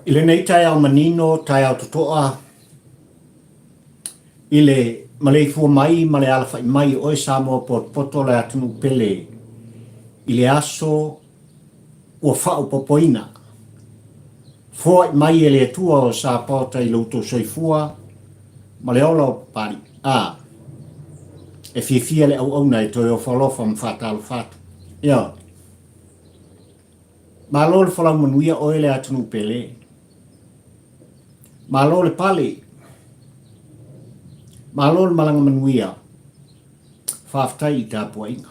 I lenei taeao manino, taeao totoa, i le maleifua mai ma le alafai mai o oe Samoa potopoto le atunuu pele i le aso ua faaopopoina. Foai mai e le Atua o Sapaota i lo outou soifua ma le ola o Papalii. A, e fiafia le auauna e toe ofo alofa ma faatalofa atu. Ioe. Malo le folau manuia oe le atunuu pele. Malo le pale. Malo le malaga manuia. Faafetai i tapuaiga.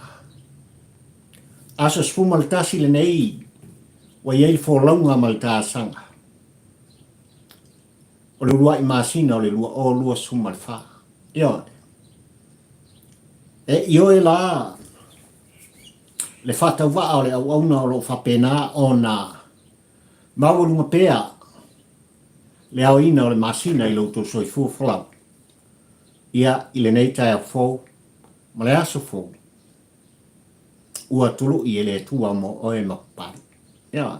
Aso 11 lenei ua i ai le folauga ma le taasaga o le uluai masina o le 2024. Ioe. E ioe la le faatauvaa o le auauna o lo o faapena ona maualuga pea le aoina o le masina i lo outou soifua folau ia i lenei taeao fou ma le aso fou ua tului e le Atua mo oe ma Papalii. Ioe.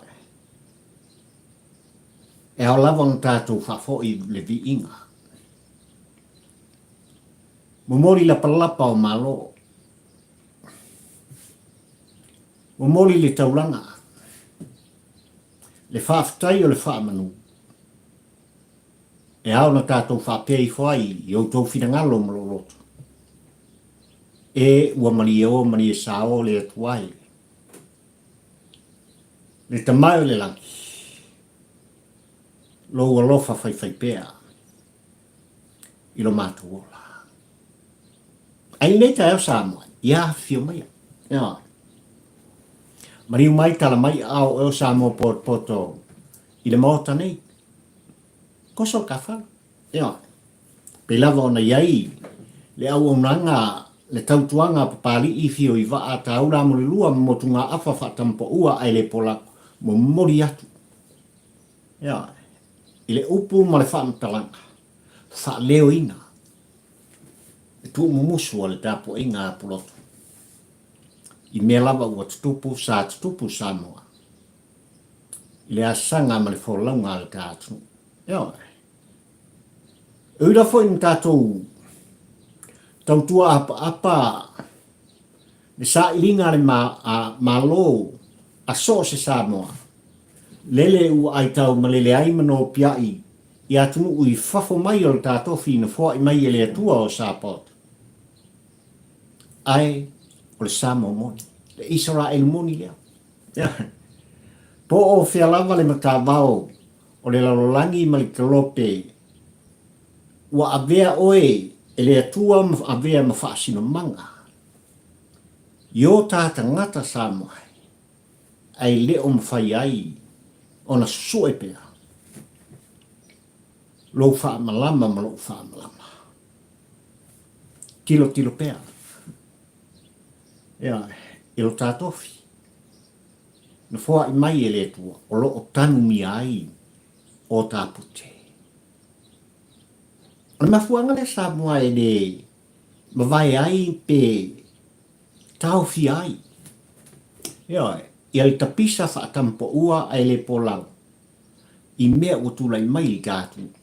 E ao lava ona tatou faafoi le viiga. Momoli lapalapa o Malo. Momoli le taulaga. Le faafetai o le faamanu. E ao ona tatou faapea ifo ai i outou finagalo ma lou loto. E ua malie o malie sao le Atua e. Le Tama e o le lagi, lou alofa faifaipea i lo matou ola. Ai lenei taeao Samoa, ia afifio maia. Ioe. Maliu mai tala mai aao oe o Samoa potopoto i le Maota nei. Koso le kafala. Ioe. Pei lava ona i ai le auaunaga, le tautuaga a Papali'i, Fio i Vaa, Taula Amolelua ma Motugaafa Faatamapaua ae le pola momoli atu. Ioe. I le upu ma le faamatalaga, faaleoina le tuumumusu a le tapuaiga a Pulotu i mea lava ua tutupu, sa tutupu Samoa i le asaga ma le folauga a le ta atunuu. Ioe. E ui la foi ina tatou tautua apaapa le sailiga a le Malo a so o se Samoa, lele ua aitau malele ai ma nopiai i atunuu i fafo mai o le ta tofi na foai mai e le Atua o Sapaota. Ae o le Samoa moni, le Isaraelu moni lea. Po o fea lava le matavao o le lalolagi ma le kelope, ua avea oe e le Atua ma avea ma faasinomaga i o ta tagata Samoa ai, ae le o mafai ai ona susue pea lou faamalama ma lou faamalama. Tilotilo pea ia, i lo ta tofi. Na foai mai e le Atua o lo o tanumia ai o ta pute. O le mafuaaga lea Samoa e le mavae ai pe taofia ai. Ioe, ia le tapisa faatamapaua ae le polau i mea ua tulai mai i ta atunuu.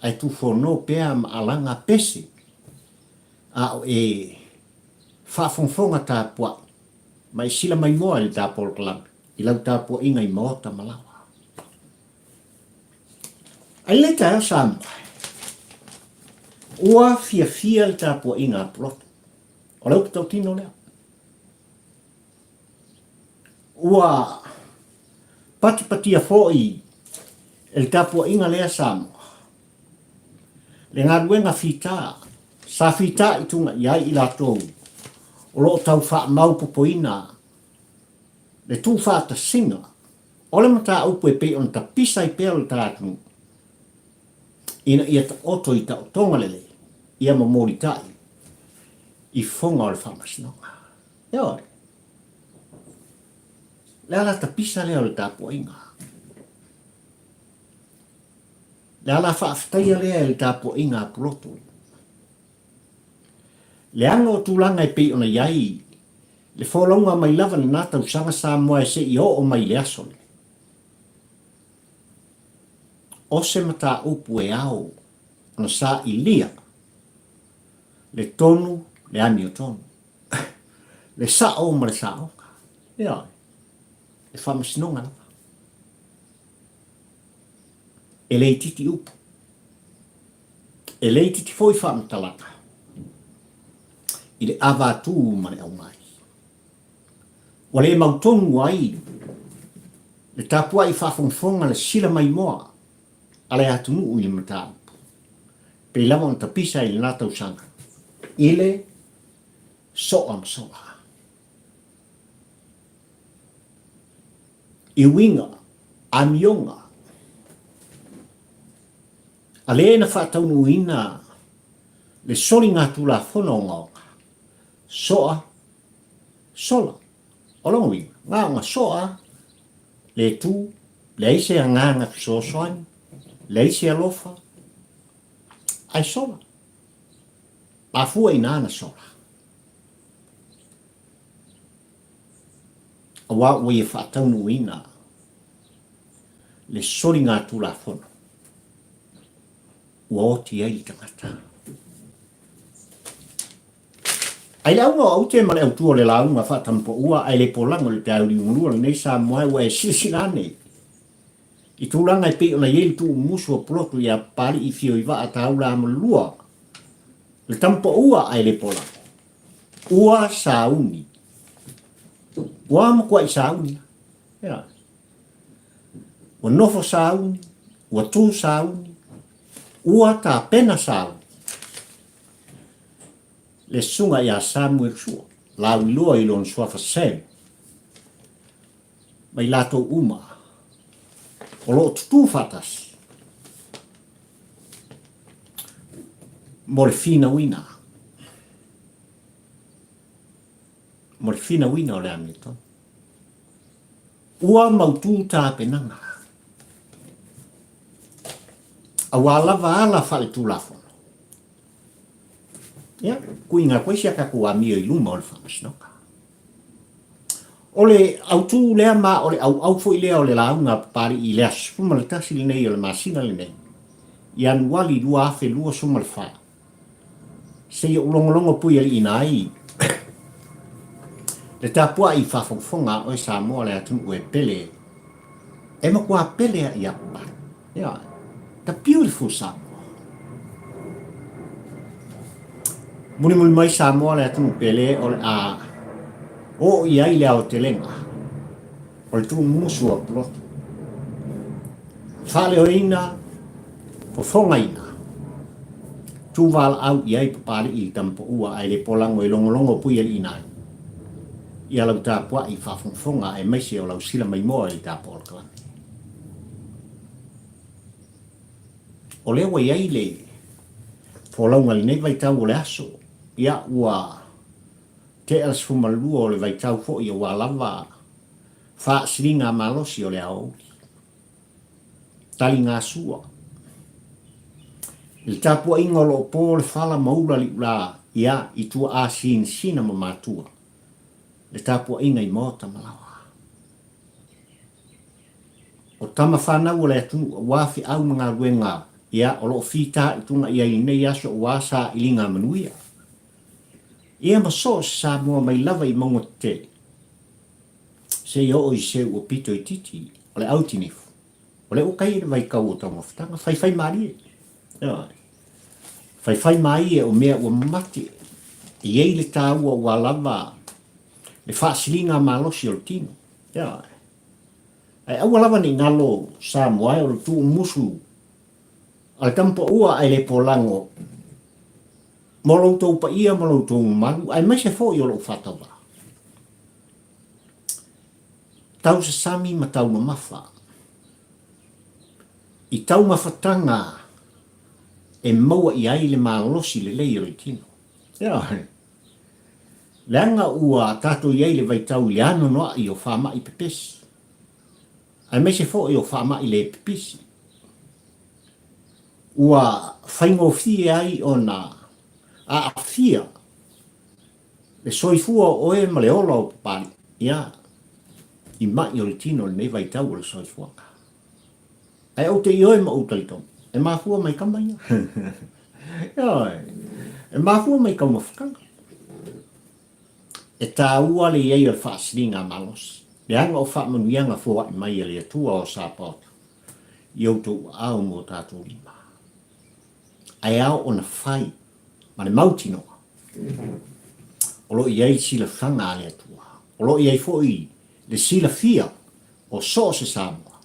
Ae tufono pea ma alaga pese a o e faafogafoga tapuai ma e sila maimoa i le ta polokalame i lau tapuaiga i maota ma lawa. Ai le taeao Samoa, ua fiafia le tapuaiga a Pulotu. O le upu tautino lea. Ua patipatia foi e le tapuaiga lea Samoa le galuega fita sa fitaituga i ai i latou o lo o tau faamaopopoina le tuufaatasiga o le mataupu e pei ona tapisa ai pea le ta atunuu ina ia taoto i taotoga lelei ia ma molitai i foga o le faamasinoga. Ioe. Le ala tapisa lea o le tapuaiga. Le ala faafetaia lea e le tapuaiga a Pulotu. Leaga o tulaga e pei ona i ai le folauga mai lava lena tausaga Samoa e se i oo mai i le aso lenei. O se mataupu e ao ona sailia le tonu, le amiotonu, le sao ma le saoga. Ioe, le faamasinoga lava. E le itiiti upu, e le itiiti foi faamatalaga i le avatū ma le aumai. Ua le mautonu ai le tapuai faafogafoga le sila maimoa a le atunuu i le mataupu, pei lava ona tapisa i lena tausaga i le soa ma soa. I uiga, amioga, a le na faataunuuina le soligatulafono ogaoga, soa, sola. O lona uiga, na ona soa le tu, leai se agaga fesoasoani, leai se alofa, ae sola. Mafua i na na sola. Aua ua ia faataunuuina le soligatulafono ua oti ai le tagata. Ai le auga o aute ma le autu o le lauga faatamupoua ae le polago i le peau liugalua lenei Samoa ua e silasila ane i tulaga e pei ona i ai le tuumusu o Pulotu ia Papali'i Fioivaa Taula Amalelua le tamupoua ae le polago ua sauni ua matuai sauni ua nofo sauni ua tu sauni ua tapena sauni le susuga ia Samuel Sua, lauiloa i lona suafa Sam, ma i latou uma o lo o tutū faatasi mo le finauina, mo le finauina o le amiotonu. Ua mautū tapenaga, aua lava ala faaletulafono. Ia, kuiga atu ai si a tatou amio i luma o le faamasinoga. O le autū lea ma o le auau foi lea o le lauga a Papali'i i le aso 11 lenei o le masina lenei, Ianuali 2024, seia ou logologo puialiiina ai le tapuai faafogafoga a oe Samoa le atunuu e pele, e matua pele a ia Papali'i. Ioe. The beautiful Samoa. Mulimuli mai Samoa le atunuu pele o le a oo i ai le aotelega o le tuumusu o Pulotu. Faaleoina, fofogaina, tuvalaau i ai Papali'i i Tamapoua ae le polago e logologo puialiiina ai ia lau tapuai faafogafoga aemaise o lau sila maimoa i le tapoalakalame. O lea ua i ai le folauga i lenei vaitau o le aso, ia ua tea le 12 o le vaitau foi aua lava faasiliga malosi o le aoauli. Taligasua. I le tapuaiga o lo o po le fala ma ula liulā, ia, i tuaa sinasina ma matua, le tapuaiga i maota ma laoa. O tama fanau o le atunuu aua feau ma galuega ia o lo o fitaituga i ai i lenei aso aua sailiga manuia. Ia ma so o se Samoa mai lava i mauga tetele seia oo i se ua pito itiiti o le autinifu, o lea ua kai i le vaitau o taumafataga, faifai malie. Ioe. Faifai malie o mea ua mamate, e i ai le taua ua lava le faasiliga malosi o le tino. Ioe. Ae aua lava ne i galo Samoa e o le tuumusu a le tamapaua ae le polago mo lo outou paia ma lo outou mamalu aemaise foi o lou faatauvaa. Tausasami ma taumamafa i taumafataga e maua i ai le malosi lelei o le tino. Ioe. Leaga ua tatou i ai i le vaitau i le anoanoai o faamai pepesi, aemaise foi o faamai le pipisi, ua faigofie ai ona aafia le soifua o oe ma le ola o Papali'i, ia, i mai o le tino i lenei vaitau o le soifuaga. Ae ou te ioe ma ou talitonu, e mafua mai tama ia. Ioe, e mafua mai taumafataga. E tāua le i ai o le faasiliga malosi, leaga o faamanuiaga foai mai a le Atua o Sapaota i outou aao ma o tatou lima. Ae ao ona fai ma le mautinoa o lo o i ai le silafaga a le Atua, o lo o i ai foi le silafia o so o se Samoa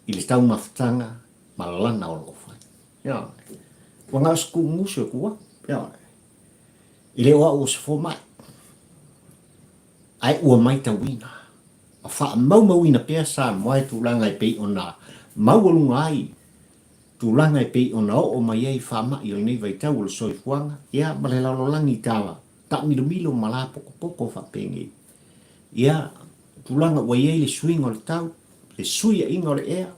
i le taumafataga ma lana o lo o fai. Ioe. Ua na o se tuumusu e tu atu. Ioe. E le o au o se fomai. Ae ua maitauina ma faamaumauina pea Samoa e tulaga e pei ona maualuga ai tulaga e pei ona oo mai ai faamai o lenei vaitau o le soifuaga, ia, ma le lalolagi ta taamilomilo ma lapokopoko faapenei. Ia, tulaga ua i ai le suiga o le tau, le suiaiga o le ea,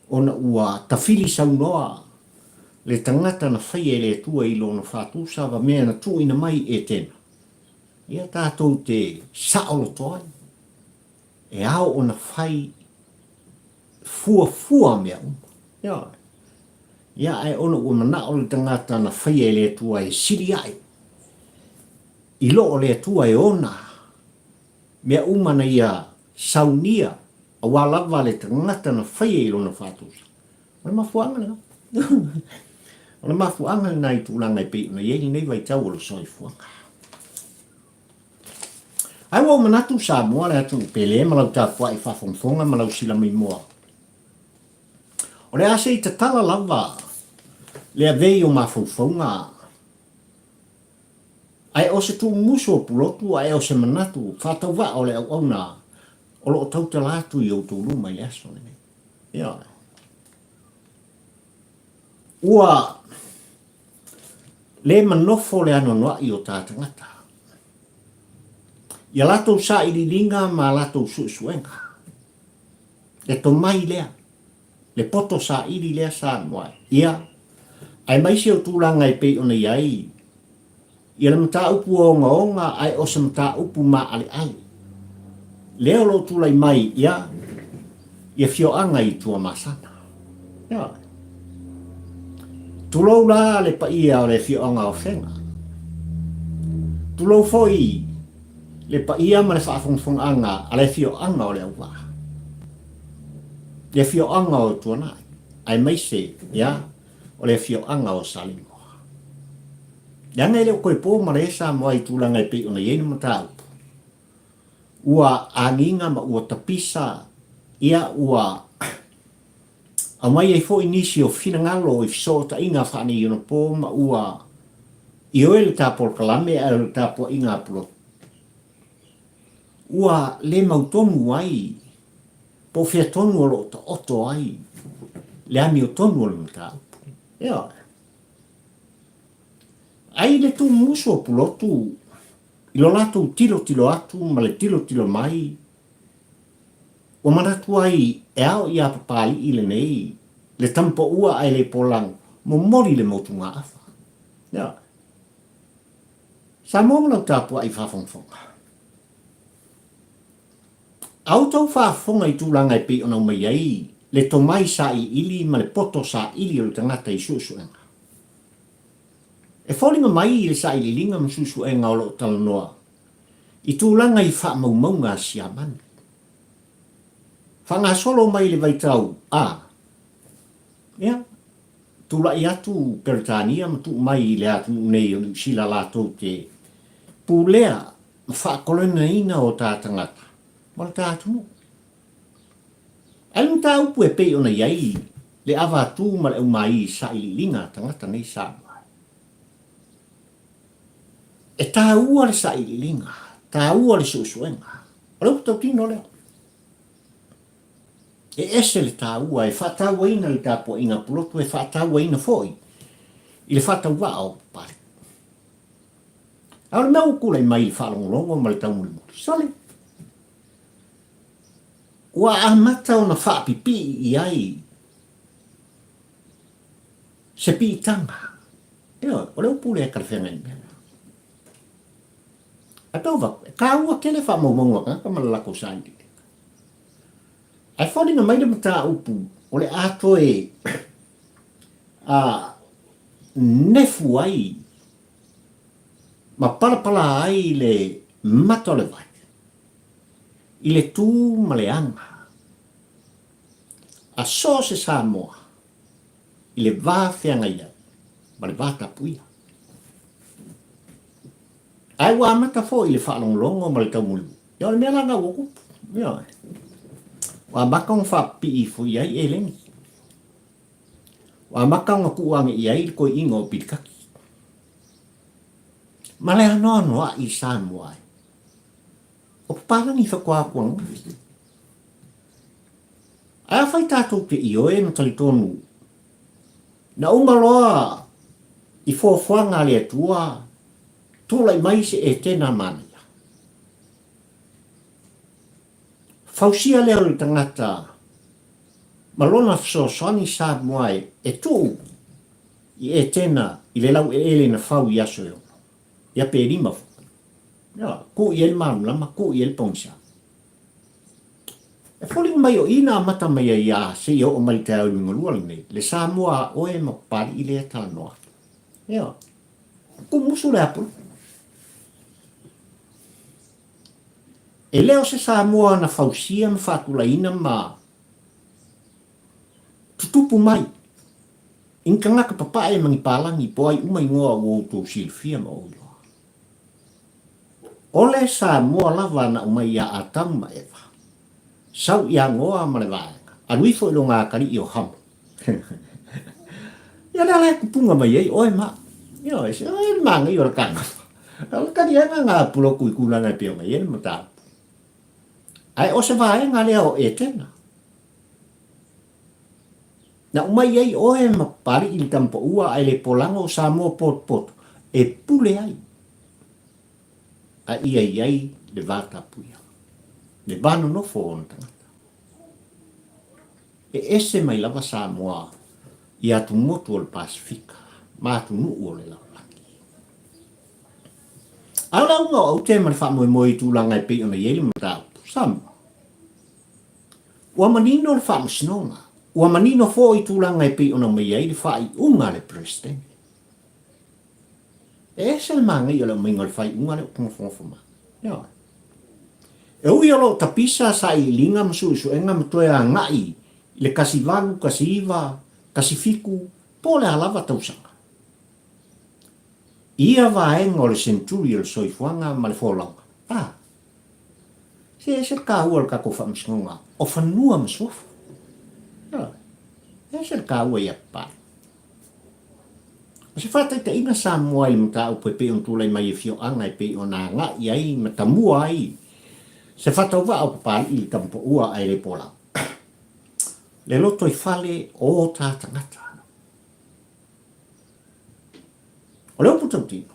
ona ua tafili saunoa le tagata na faia e le Atua i lona faatusa ma mea na tuuina mai i Etena, ia tatou te saoloto ai, e ao ona fai fuafua mea uma. Ioe. Ia, ae ona ua manao le tagata na faia e le Atua e sili ae i loo o le Atua e ona mea uma na ia saunia aua lava le tagata na faia i lona faatusa. O le mafuaaga lena. O le mafuaaga lena i tulaga e pei ona i ai lenei vaitau o le soifuaga. Ae ua ou manatu Samoa le atunuu pele ma lau tapuai faafogafoga ma lau silamaimoa. O le a se i tatala lava le avei o mafaufauga ae o se tuumusu o Pulotu ae o se manatu faatauvaa o le auauna o lo o tautala atu i outou luma i le aso lenei. Ioe. Ua le manofo le anoanoai o ta tagata i a latou sailiiliga ma a latou suesuega. Le tomai lea, le poto saili lea sa alu ai. Ia, aemaise o tulaga e pei ona i ai ia le mataupu ogaoga ae o se mataupu maaleale lea o lo o tulai mai ia i afioaga i Tuamasana. Ioe. Tulou la le paia o le afioaga o Fega. Tulou foi le paia ma le faafogafogaaga a le afioaga o Leauvaa, le afioaga o Tuanai, aemaise ia o le afioaga o Salimoa. Leaga e le o toe po ma le Samoa i tulaga e pei ona i ai le mataupu, ua agiga ma ua tapisa, ia ua aumai ai foi nisi o finagalo i fesootaiga faaneionapo ma ua ioe le ta polokalame ae o le tapuaiga a Pulotu. Ua le mautonu ai po o fea tonu o lo o taoto ai le amiotonu o le mataupu. Ioe. Ai le tuumusu o Pulotu i lo latou tilotilo atu ma le tilotilo mai, ua manatu ai e ao iā Papalii lenei le tamapaua ae le polago, momoli le motugaafa. Ioe. Samoa ma lau tapuai faafogafoga. A outou faafofoga i tulaga e pei ona aumai ai le tomai sailiili ma le poto saili o le tagata i suesuega, e foliga mai i le sailiiliga ma suesuega o lo o talanoa i tulaga i faamaumauga a Siamani. Faagasolo mai le vaitau a, ia, tulai atu Peretania ma tuu mai i le atunuu nei o Niu Sila latou te pulea ma faakoloneina o ta tagata ma le ta atunuu. Ae le mataupu e pei ona i ai le ava atu ma le aumai i sailiiliga a tagata nei Samoa. E taua le sailiiliga, taua le suesuega. O le upu tautino lea. E ese le taua e faatauaina le tapuaiga pulotu e faatauaina foi i le faatauvaa o Papalii. A o le mea ua tulai mai i le faalogologo ma le taumulimuli, sole, ua amata ona faapipii i ai se piitaga. Ioe, o le upu lea e talafeagai i le mea lea. Ae pau avatu, e taua tele faamaumauga a tagata ma le latou sailiiliga. Ae foliga mai le mataupu o le a toe a nefu ai ma palapala ai le mata o le vai i le tu ma le aga a so o se Samoa i le va feagai ai ma le va tapuia. Ae ua amata foi le faalogologo ma le taumulimuli. Ia o le mea la lena ua tupu. Ioe. Ua amata ona faapipii ifo i ai eleni. Ua amata ona tuu ane i ai le toeaina o Pilikaki. Ma le anoanoai i Samoa ai. O papalagi faatoa atu ananafi. Ae afai tatou te ioe ma talitonu na uma loa i fuafuaga a le Atua tulai mai se Etena manaia. Fausia lea o le tagata ma lona fesoasoani Samoa e tuu i Etena i le laueleele na fau i aso e ono, ia pe lima foi. Ia, tuu i ai le malamalama, tuu i ai le pogisa. E foliga mai o i na amata mai ai a seia oo mai i le taeao i luga lua lenei, le Samoa a oe ma Papali'i lea e talanoa atu. Ioe. Kumusu le apulu. E le o se Samoa na fausia ma faatulaina ma tutupu mai i ni tagata papae ma ni palagi po o ai uma igoa ua outou silafia ma ou iloa. O le Samoa lava na aumai ia Atamu ma Eva, sau ia Noa ma le vaega, alu ifo i lona atalii o Hamo. Ia lea la e kupunga mai ai oe ma au. Ioe, se oe le manaia o le kanaka. O le taliaga na puloku i tulaga e pei ona i ai le mataupu. Ae o se vaega lea o Etena. Na aumai ai oe ma Papali'i le tama paua ae le polago o Samoa potopoto e pule ai a ia i ai le va tapuia, le va nonofo o ona tagata. E ese mai lava Samoa i atumotu o le Pasefika ma atunuu o le lalolagi. A o le auga o aute ma le faamoemoe i tulaga e pei ona i ai le mataupu, Samoa. Ua manino le Faamasinoga, ua manino foi tulaga e pei ona aumai ai le faaiuga a le Peresetene. E ese le manaia o le aumaiga o le faaiuga lea ou te nofonofo mai. Ioe. E ui o lo o tapisa sailiiliga ma suesuega ma toe agai i le 18, 19, 17, po o le a lava tausaga. I ia vaega o le senturi o le soifuaga ma le folauga, a, Se ese le taua o le tatou faamasinoga o fanua ma suafa. Ioe. E ese le taua ia Papalii. O se faataitaiga Samoa i le mataupu e pei ona tulai mai i afioaga e pei ona agai ai ma tamua ai se faatauvaa o Papalii i le tamapaua ae le polau. Le lotoifale o o ta tagata. O le upu tautino,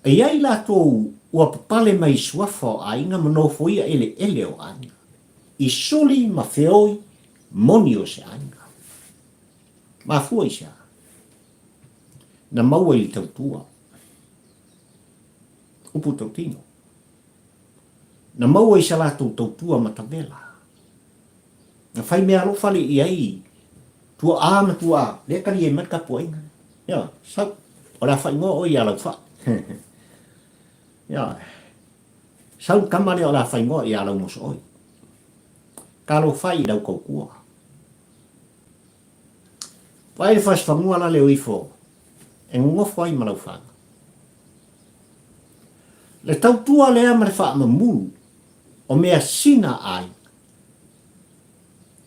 E i ai latou ua papale mai i suafa o aiga ma nofoia eleele o aiga, i suli ma feoi moni o se aiga. Mafua i se a? Na maua i le tautua. Upu tautino. Na maua i sa latou tautua matavela. Na fai mea alofa le i ai tuaa ma tuaa, lea tali ai mai le tapuaiga. Ioe, sau, o le a faaigoa oe ia Laufaa. Ioe, sau le tama lea o le a faaigoa ia Laumosooi. Talofa i lau tautua. Vaai le fasifanua la leo ifo e nonofo ai ma lau fanau. Le tautua lea ma le faamamulu o mea sina a aiga.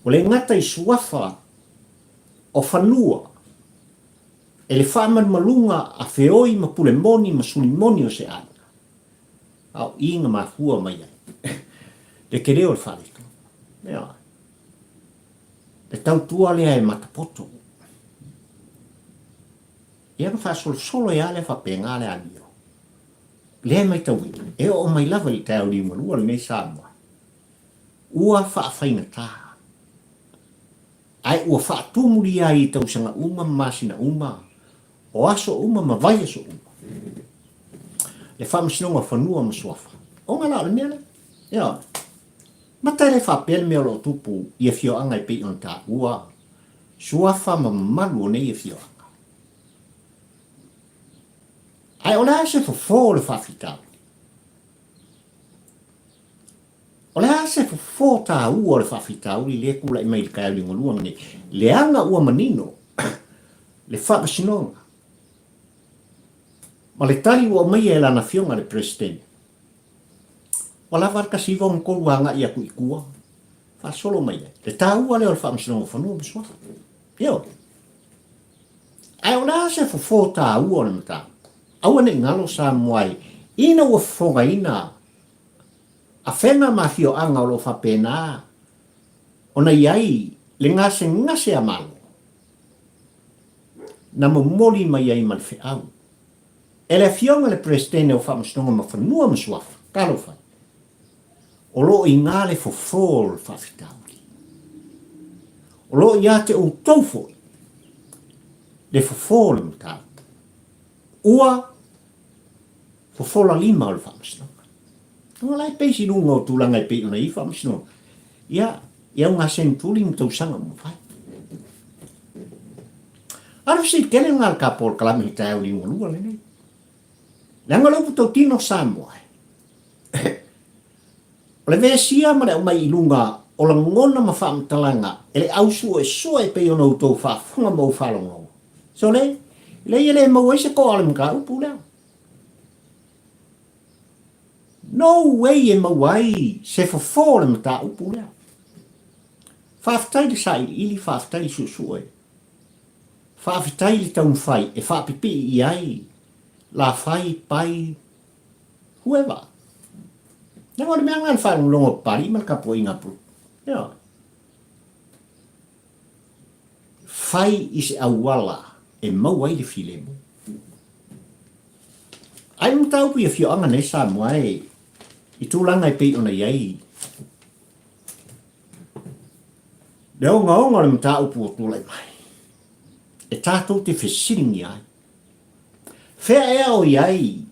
Ua le gata i suafa o fanua e le faamalumaluga a feoi ma pule moni ma suli moni o se aiga, a o i na mafua mai ai le tele o le faaletonu. Ioe. Le tautua lea e matapoto. Ia na faasolosolo ai lava lea faapena le amio. Lea e matauina, e oo mai lava i le taeao liugalua lenei Samoa, ua faafaigata, ae ua faatumulia ai i tausaga uma ma masina uma, o aso uma ma vaiaso uma, le Faamasinoga o Fanua ma Suafa. Ona la o le mea lea. Ioe. Mata e le faapea le mea o lo o tupu i afioaga e pei ona taua suafa ma mamalu o nei afioaga. Ae o le a se fofo o le faafitauli? O le a se fofo taua o le faafitauli lea e tulai mai i le taeao liugalua lenei, leaga ua manino le Faamasinoga ma le tali ua aumaia e Lana Afioga le Peresetene, ua lava le 1963 agai atu i tua, faasolo mai ai le taua lea o le Faamasinoga o Fanua ma Suafa. Ioe. Ae o le a se fofo taua o le mataupu? Aua ne i galo Samoa ai ina ua fofogaina afega ma afioaga o lo o faapena ona i ai le gasegase a Malo na momoli mai ai ma le feau e le Afioga i le Peresetene o Faamasinoga ma Fanua ma Suafa, talofa e, o lo o i ina le fofo o le faafitauli. O lo o ia te outou foi le fofo o le mataupu. Ua fofola lima o le Faamasinoga. Ua la e pei si luga o tulaga e pei ona i Faamasinoga. Ia, i au ngā seneturi ma tausaga ua mafai. Alo si tele ngā le ka polokalame i taeao liugalua lenei. Leaga o le upu tautino Samoa e. O le vesia ma le aumai i luga o lagona ma faamatalaga e le au suesue e pei ona outou faafofoga ma ou faalogologo. Sole, leai e le maua ai se toa o le mataupu lea. No way e maua ai se fofo o le mataupu lea. Faafetai le sailiili, faafetai le suesue. Faafetai le taumafai e faapipii i ai Lafai, Pai, whoever. Leaga o le mea lena le faalogologo a Papalii ma le tapuaiga a Pulu. Ioe. Fai i se auala e maua ai le filemu. Ai le mataupu i afioaga nei Samoa e i tulaga e pei ona i ai le ogaoga o le mataupu ua tulai mai e tatou te fesiligia ai. Fea ea o i ai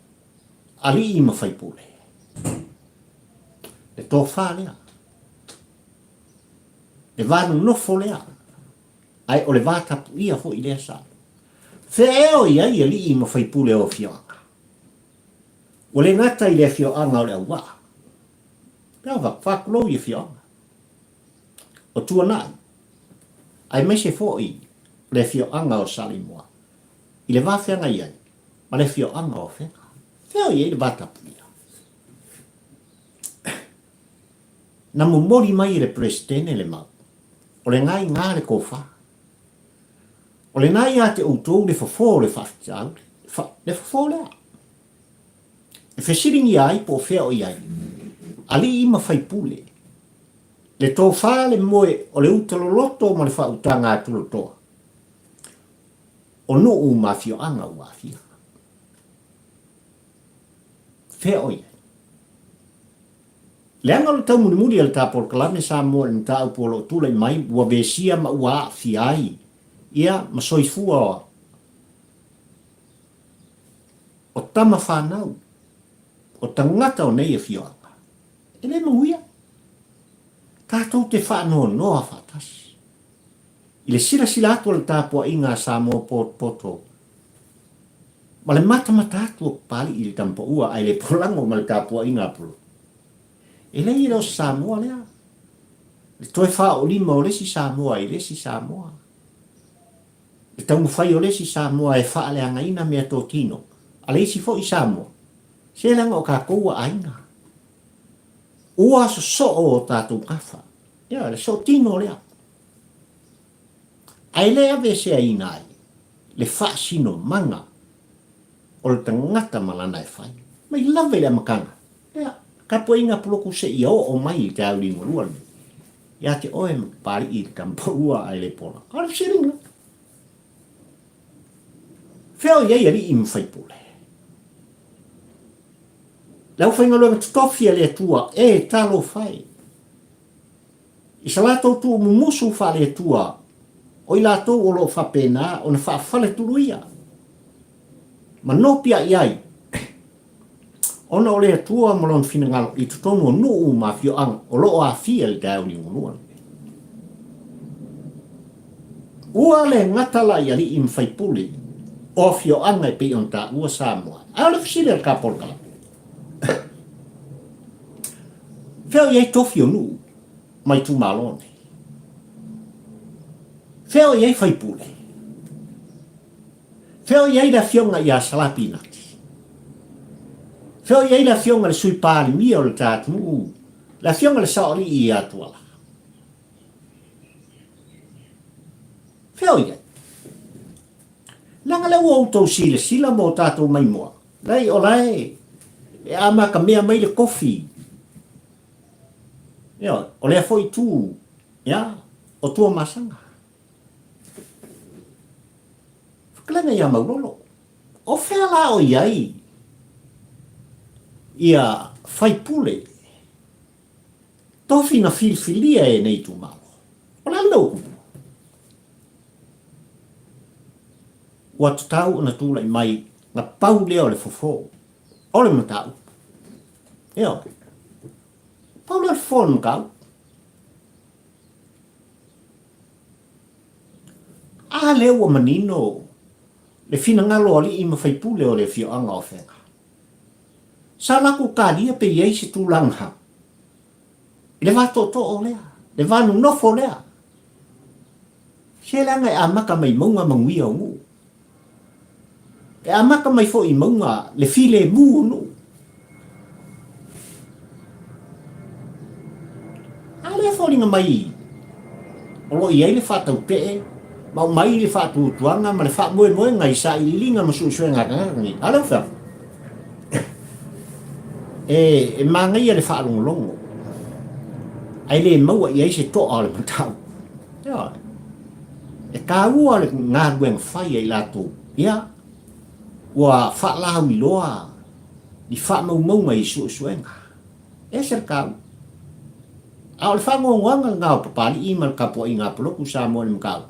alii ma faipule? Le tofa lea. Le va nonofo lea. Ae o le va tapuia foi lea sa. Fea ea o i ai alii ma faipule o afioaga? Ua le gata i le afioaga o le Auaa. Pea va, faatulou i afioaga. O Tuanai, aemaise foi le afioaga o Saleimoa. I le va feagai ai ma le afioaga o Afega. Fea o i ai le va tapuia? Na momoli mai e le Peresetene le mau, o lena i ina le tofa. O lena ia te outou le fofo o le faafitauli, le fofo lea. E fesiligia ai po o fea o i ai alii ma faipule, le tofa le moe o le uta loloto ma le faautaga a Tulatoa, o nuu ma afioaga ua aafia. Fea o i ai? Leaga o le taumulimuli a le ta polokalame Samoa i le mataupu o lo o tulai mai ua vesia ma ua aafia ai ia ma soifua o tama fanau, o tagata o nei afioaga. E le manuia. Tatou te faanoanoa faatasi. I le silasila atu o le tapuaiga a Samoa potopoto ma le matamata atu o Papalii i le tamapaua ae le polago ma le tapuaiga a Pulu. E leai e le o se Samoa lea. Le toe faaolima o le isi Samoa i le isi Samoa. Le taumafai o le isi Samoa e faaleagaina meatotino a le isi foi Samoa. Se leaga o tatou ua aiga. Ua sosoo o tatou gafa. Ia, le sootino lea. Ae le aveeseaina ai le faasinomaga o le tagata ma lana e fai. Mai lava i le amataga, ia, tapuaiga puloku seia oo mai i le taeao liugalua lenei, ia te oe ma Papalii i le tamapaua ae le pola. A o le fesiliga, fea o i ai alii ma faipule? Le aufaigaluega totofi a le Atua, e talofa e! I sa latou tuumumusu faale-Atua, o i latou o lo o faapena ona faafaletuluia ma nopiai ai. Ona o le Atua ma Lona finagalo i totonu o nuu ma afioaga o lo o aafia i le taeao liugalua lenei. Ua le gata la i alii ma faipule o afioaga e pei ona taua Samoa. Ae o le fesili a le Kapolokalame, Fea o i ai tofi o nuu ma itumalo nei? Fea o i ai faipule? Fea o i ai le Afioga ia Sala Pinati? Fea o i ai le Afioga i le Sui Palemia o le ta atunuu, le Afioga i le Saoalii ia Tuala? Fea o i ai? Leaga lea ua outou silasila ma o tatou maimoa, leai o la e e amatamea mai le kofi. Ioe, o lea foi itu, ia, o Tuamasaga. Fetalaiga ia Maulolo, o fea la o i ai ia faipule tofi na filifilia e nei itumalo? O le a le mea ua tupu? Ua tatau ona tulai mai na pau lea o le fofo o le mataupu. Ioe. Pau lea o le fofo o le mataupu. A lea ua manino le finagalo o alii ma faipule o le afioaga o Afega. Sa latou talia pe i ai se tulaga i le va tootoo lea, le va nonofo lea. Se leaga e amata mai mauga manuia o nuu. E amata mai foi i mauga le filemu o nuu. A lea foliga mai o lo o i ai le faataupee ma aumai le faatuatuaga ma le faamoemoega i sailiiliga ma suesuega a tagata nei. A lea ua fai atu? E, e manaia le faalogologo, ae le maua i ai se toa o le mataupu. Ioe. E taua le galuega fai a i latou, ia, ua faalauiloa ni faamaumauga i suesuega. E ese le taua. A o le faanoanoaga lena o Papalii ma le tapuaiga a Poloku Samoa i le mataupu.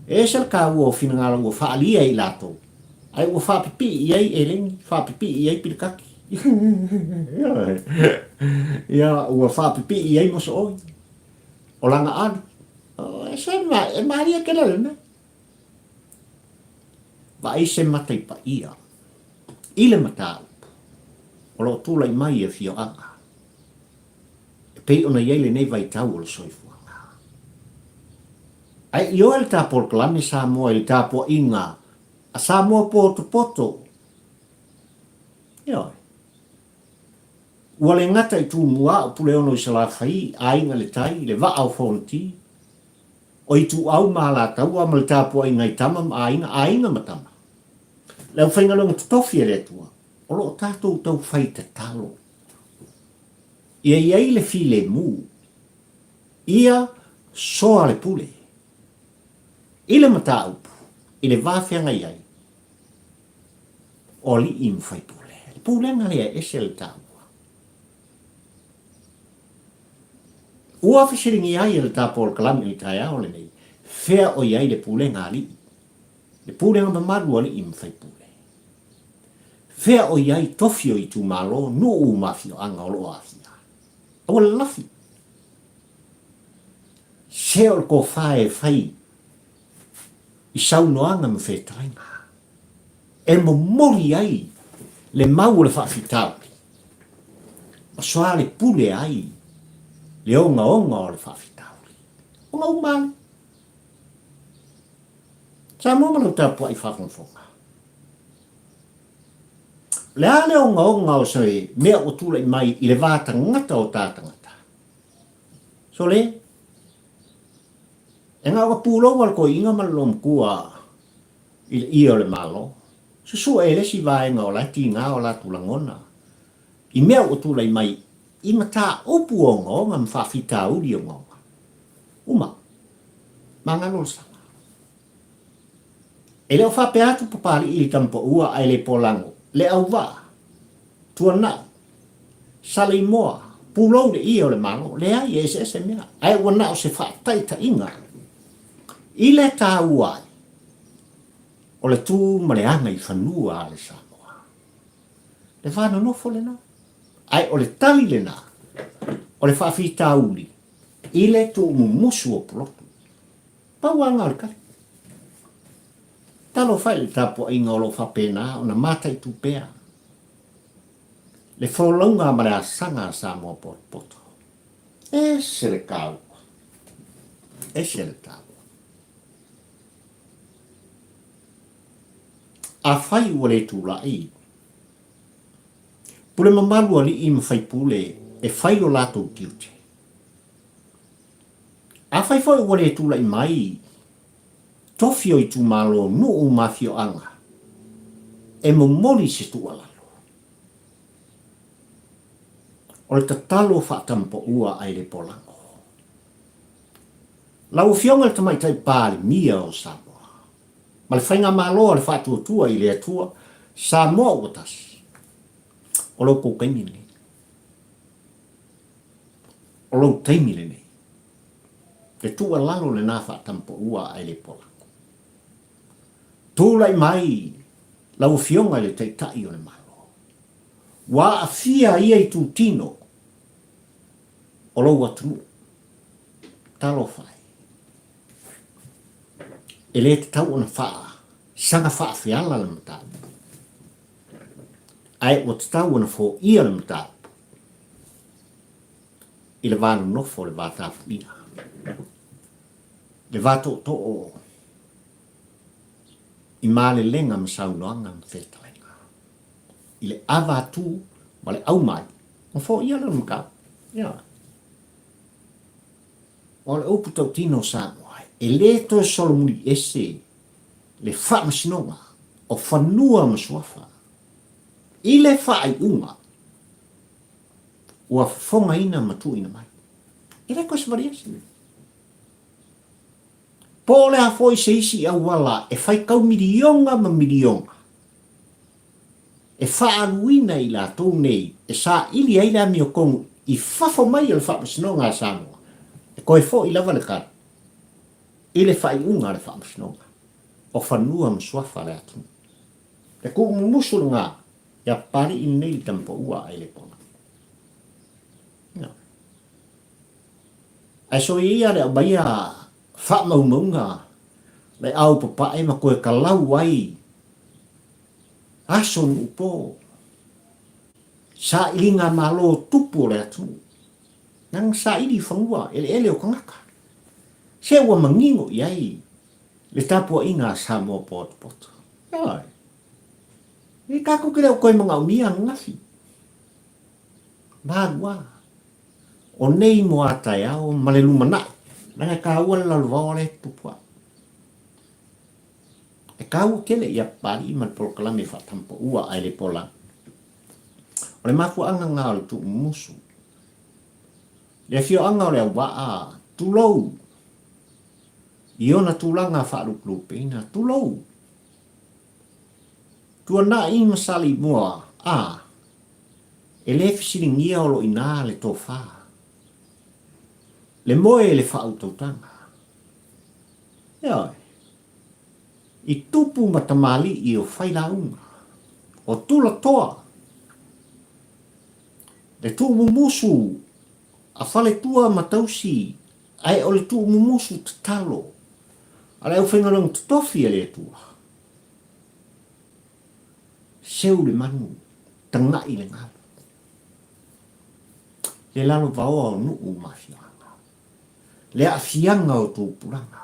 E ese le taua o finagalo ua faaalia e i latou, ae ua faapipii i ai Eleni, faapipii i ai Pilekaki. Ia, ua faapipii i ai Mosooi, o Lagaali. E ese, e malie tele le mea. Vaai se matai paia i le mataupu o lo o tulai mai i afioaga e pei ona i ai lenei vaitau o le soifuaga. Ae ioe le ta polokalame Samoa i le tapuaiga a Samoa potopoto. Ioe. Ua le gata i Tumua o Puleono i Salafai, Aiga i le Tai, le Vaa o Fonoti, O Ituau ma Alataua ma le tapuaiga i tama ma aiga, aiga ma tama. Le aufaigaluega totofi a le Atua, o lo o tatou tau fai tatalo. Ia i ai le filemu, ia soa le pule. I le mataupu, i le va feagai ai, o alii ma faipule. Le pulega lea e ese le taua. Ua fesiligia ai e le ta polokalame i le taeao lenei, fea o i ai le pulega a alii, le pulega mamalu a alii ma faipule? Fea o i ai tofi o itumalo, nuu ma afioaga o lo o aafia? Aua le lafi! Se o le tofa e fai i saunoaga ma fetalaiga e momoli ai le mau o le faafitauli, ma soalepule ai le ogaoga o le faafitauli. Ona uma ai. Samoa ma lau tapuai faafogafoga. O le a le ogaoga o se mea ua tulai mai i le va tagata o ta tagata? Sole, e na o ka pulou a le toeaina ma le loomatua i le ie o le Malo. Susue e le isi vaega o la e tiga o latou lagona i mea ua tulai mai i mataupu ogaoga ma faafitauli ogaoga. Uma. Magalo le saga. E le o faapea atu Papalii i le tamapaua ae le polago le auvaa, tuanai, Saleimoa, pulou le ie o le Malo. Leai, e eseese mea, ae ua na o se faataitaiga i le taua ai o le tu ma le agaifanua a le Samoa. Le va nonofo lena. Ae o le tali lena o le faafitauli i le tuumumusu o Pulotu. Pau lava lena o le tali. Talofa i le tapuaiga o lo o faapena ona mataitu pea le folauga ma le asaga a Samoa potopoto. Ese le taua. Ese le taua. Afai ua le tulai, pule mamalu alii ma faipule e fai lo latou tiute. Afai foi ua le tulai mai tofi o itumalo, nuu ma afioaga e momoli se tuualalo. O le tatalo faatampaua ae le polago. Lau Afioga i le Tamaitai Palemia o Samoa, ma le Faigamalo a le Faatuatua i le Atua, Samoa ua tasi. O lo outou taimi lenei. O lou taimi lenei. Le tuualalo lena faatampaua ae le polago. Tulai mai lau Afioga i le Taitai o le Malo. Ua aafia ia itutino o lou atunuu. Talofa e. E le tatau ona faa saga faafeala le mataupu, ae ua tatau ona foia le mataupu i le va nonofo, le va tapuia, le va tootoo i malelega ma saunoaga ma fetalaiga, i le ava atu ma le aumai, ona foia lea o le mataupu. Ioe. O le upu tautino o Samoa, e le toe solomuli ese le faamasinoga o fanua ma suafa i le faaiuga ua fofogaina ma tuuina mai. E le toe savali ese. Po o le a foi se isi auala e faitau miliona ma miliona e faaaluina i latou nei e saili ai le amiotonu i fafo mai o le Faamasinoga a Samoa, e toe foi lava le tali i le faaiuga a le Faamasinoga o Fanua ma Suafa a le atunuu. Le tuumumusu lena ia Papalii lenei le tamapaua a Elepona. Ae soia ia le aumaia faamaumauga le ao papae ma toe kalau ai Aso nuu po. Sailiga malo tupu o le atunuu. Leaga saili i fanua eleele o tagata. Se ua manino i ai le tapuaiga a Samoa potopoto. Ioe. E tatou te le o toe manaomia ananafi. Malu a. O nei mo a taeao ma le lumanai. Leaga e taua le lalovaoa lea e tutupu ai. E taua tele ia Papalii ma le polokalame faatampaua ae le pola. O le mafuaaga lena o le tuumumusu. Le afioaga o Leauvaa, tulou, i ona tulaga faalupelupeina, tulou, Tuanai ma Saleimoa, a, e le fesiligia o lo ina le tofa, le moe le faautautaga. Ioe. I tupu ma tamalii o Failauga, o Tulatoa, le tuumumusu a Faletua ma Tausi, ae o le tuumumusu tatalo a le aufaigaluega totofi a le Atua. Seu le manu, tagai le galu. Le lalovaoa o nuu ma afioaga. Le aafiaga o tupulaga.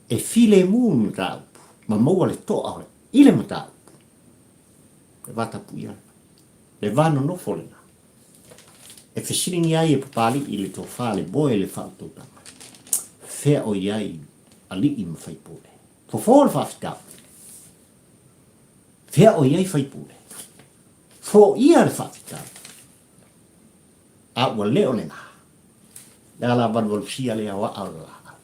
E filemu le mataupu ma maua le toa i le mataupu. Le va tapuia lena. Le va nonofo lena. E fesiligia ai e Papalii le tofa, le moe, le faautautaga. Fea o i ai alii ma faipule? Fofo le faafitauli. Fea o i ai faipule? Foia le faafitauli. A ua le o lena, le ala valuvalusia lea o aa o le laau.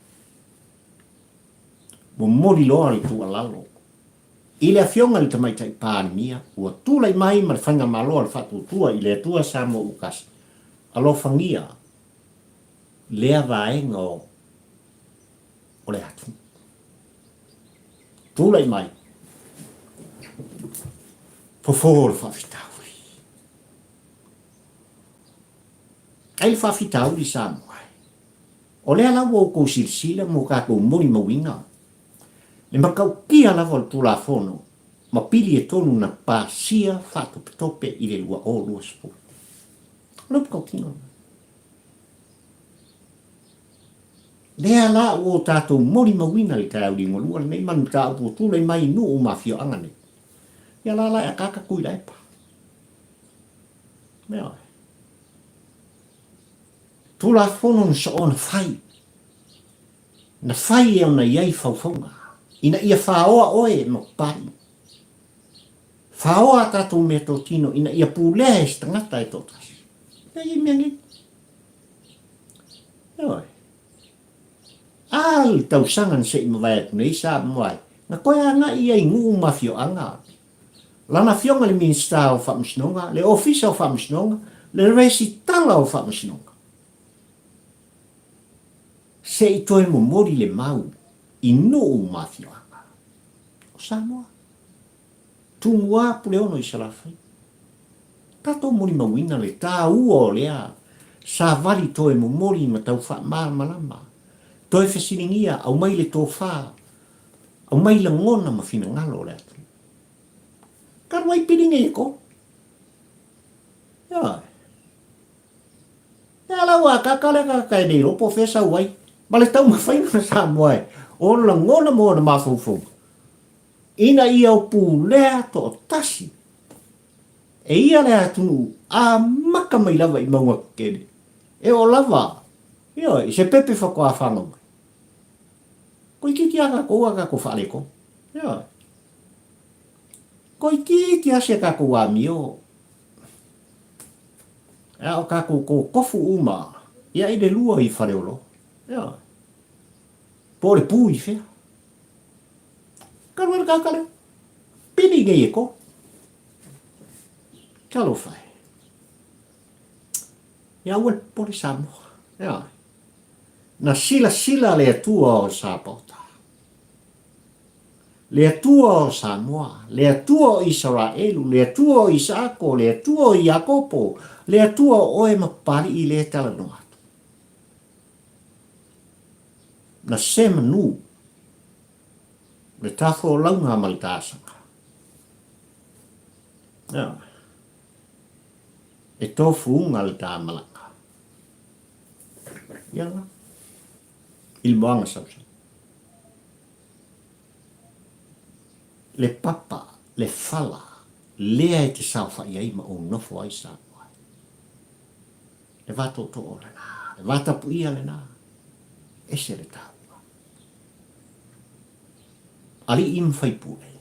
Momoli loa le tuualalo i le Afioga i le Tamaitai Palemia ua tulai mai ma le Faigamalo a le Faatuatua i le Atua Samoa ua tasi, alofagia lea vaega o o le atunuu. Tulai mai. Fofo o le faafitauli. Ai le faafitauli Samoa e. O lea la ua outou silasila ma ua tatou molimauina le matautia lava o le Tulafono ma pili e tonu na pasia faatopetope i le 2020. O le matautina lena. Lea la ua o tatou molimauina i le taeao liugalua lenei ma le mataupu ua tulai mai i nuu ma afioaga nei. Ia la la e akaaka Tuilaepa. Ioe. Tulafono na soona fai, na fai e ona i ai faufauga, ina ia faoa oe ma Papalii. Faoa a tatou meatotino ina ia pulea e se tagata e toatasi. Lea i ai mea nei. Ioe. A le tausaga na se i mavae atu nei sa mavae, na toe agai ia i nuu ma afioaga. Lana afioga i le Minisita o Faamasinoga, le Ofisa o Faamasinoga, le Resitala o Faamasinoga. Se i toe momoli le mau i nuu ma afioaga o Samoa. Tumua Puleono i Salafai. Tatou molimauina le taua o lea savali toe momoli ma tau faamalamalama, toe fesiligia, aumai le tofa, aumai lagona ma finagalo o le atunuu. Talu ai pili nei e ko. Ioe. Lea la ua akaka le akaka e nei lopo fea sau ai. Ma le taumafaiga na Samoa e o lagona mo ona mafaufauga. Ina ia o pulea toatasi e ia le atunuu amata mai lava i mauga tetele e oo lava, ioe, i se pepe faatoa fanau mai. Toeitiiti lava tatou a tatou faaletonu. Ioe. Toeitiiti lava si a tatou amio a o tatou totofu uma ia i le lua i Faleolo. Ioe. Po o le pu i fea. Talu ai le tagata lea. Pili nei e ko. Talofa e. Ia aua le popole Samoa. Ioe. Na silasila le Atua o Sapaota. Le Atua o Samoa, le Atua o Isaraelu, le Atua o Isaako, le Atua o Iakopo, le Atua o oe ma Papalii lea e talanoa atu. Na se manu le tafolauga ma le taasaga. Ioe. E tofuuga le tamalaga. Ia la. I le moaga sausau. Le papa, le fala, lea e te saofai ai ma ou nofo ai Samoa. Le va tootoo lena, le va tapuia lena, ese le taua. Alii ma faipule,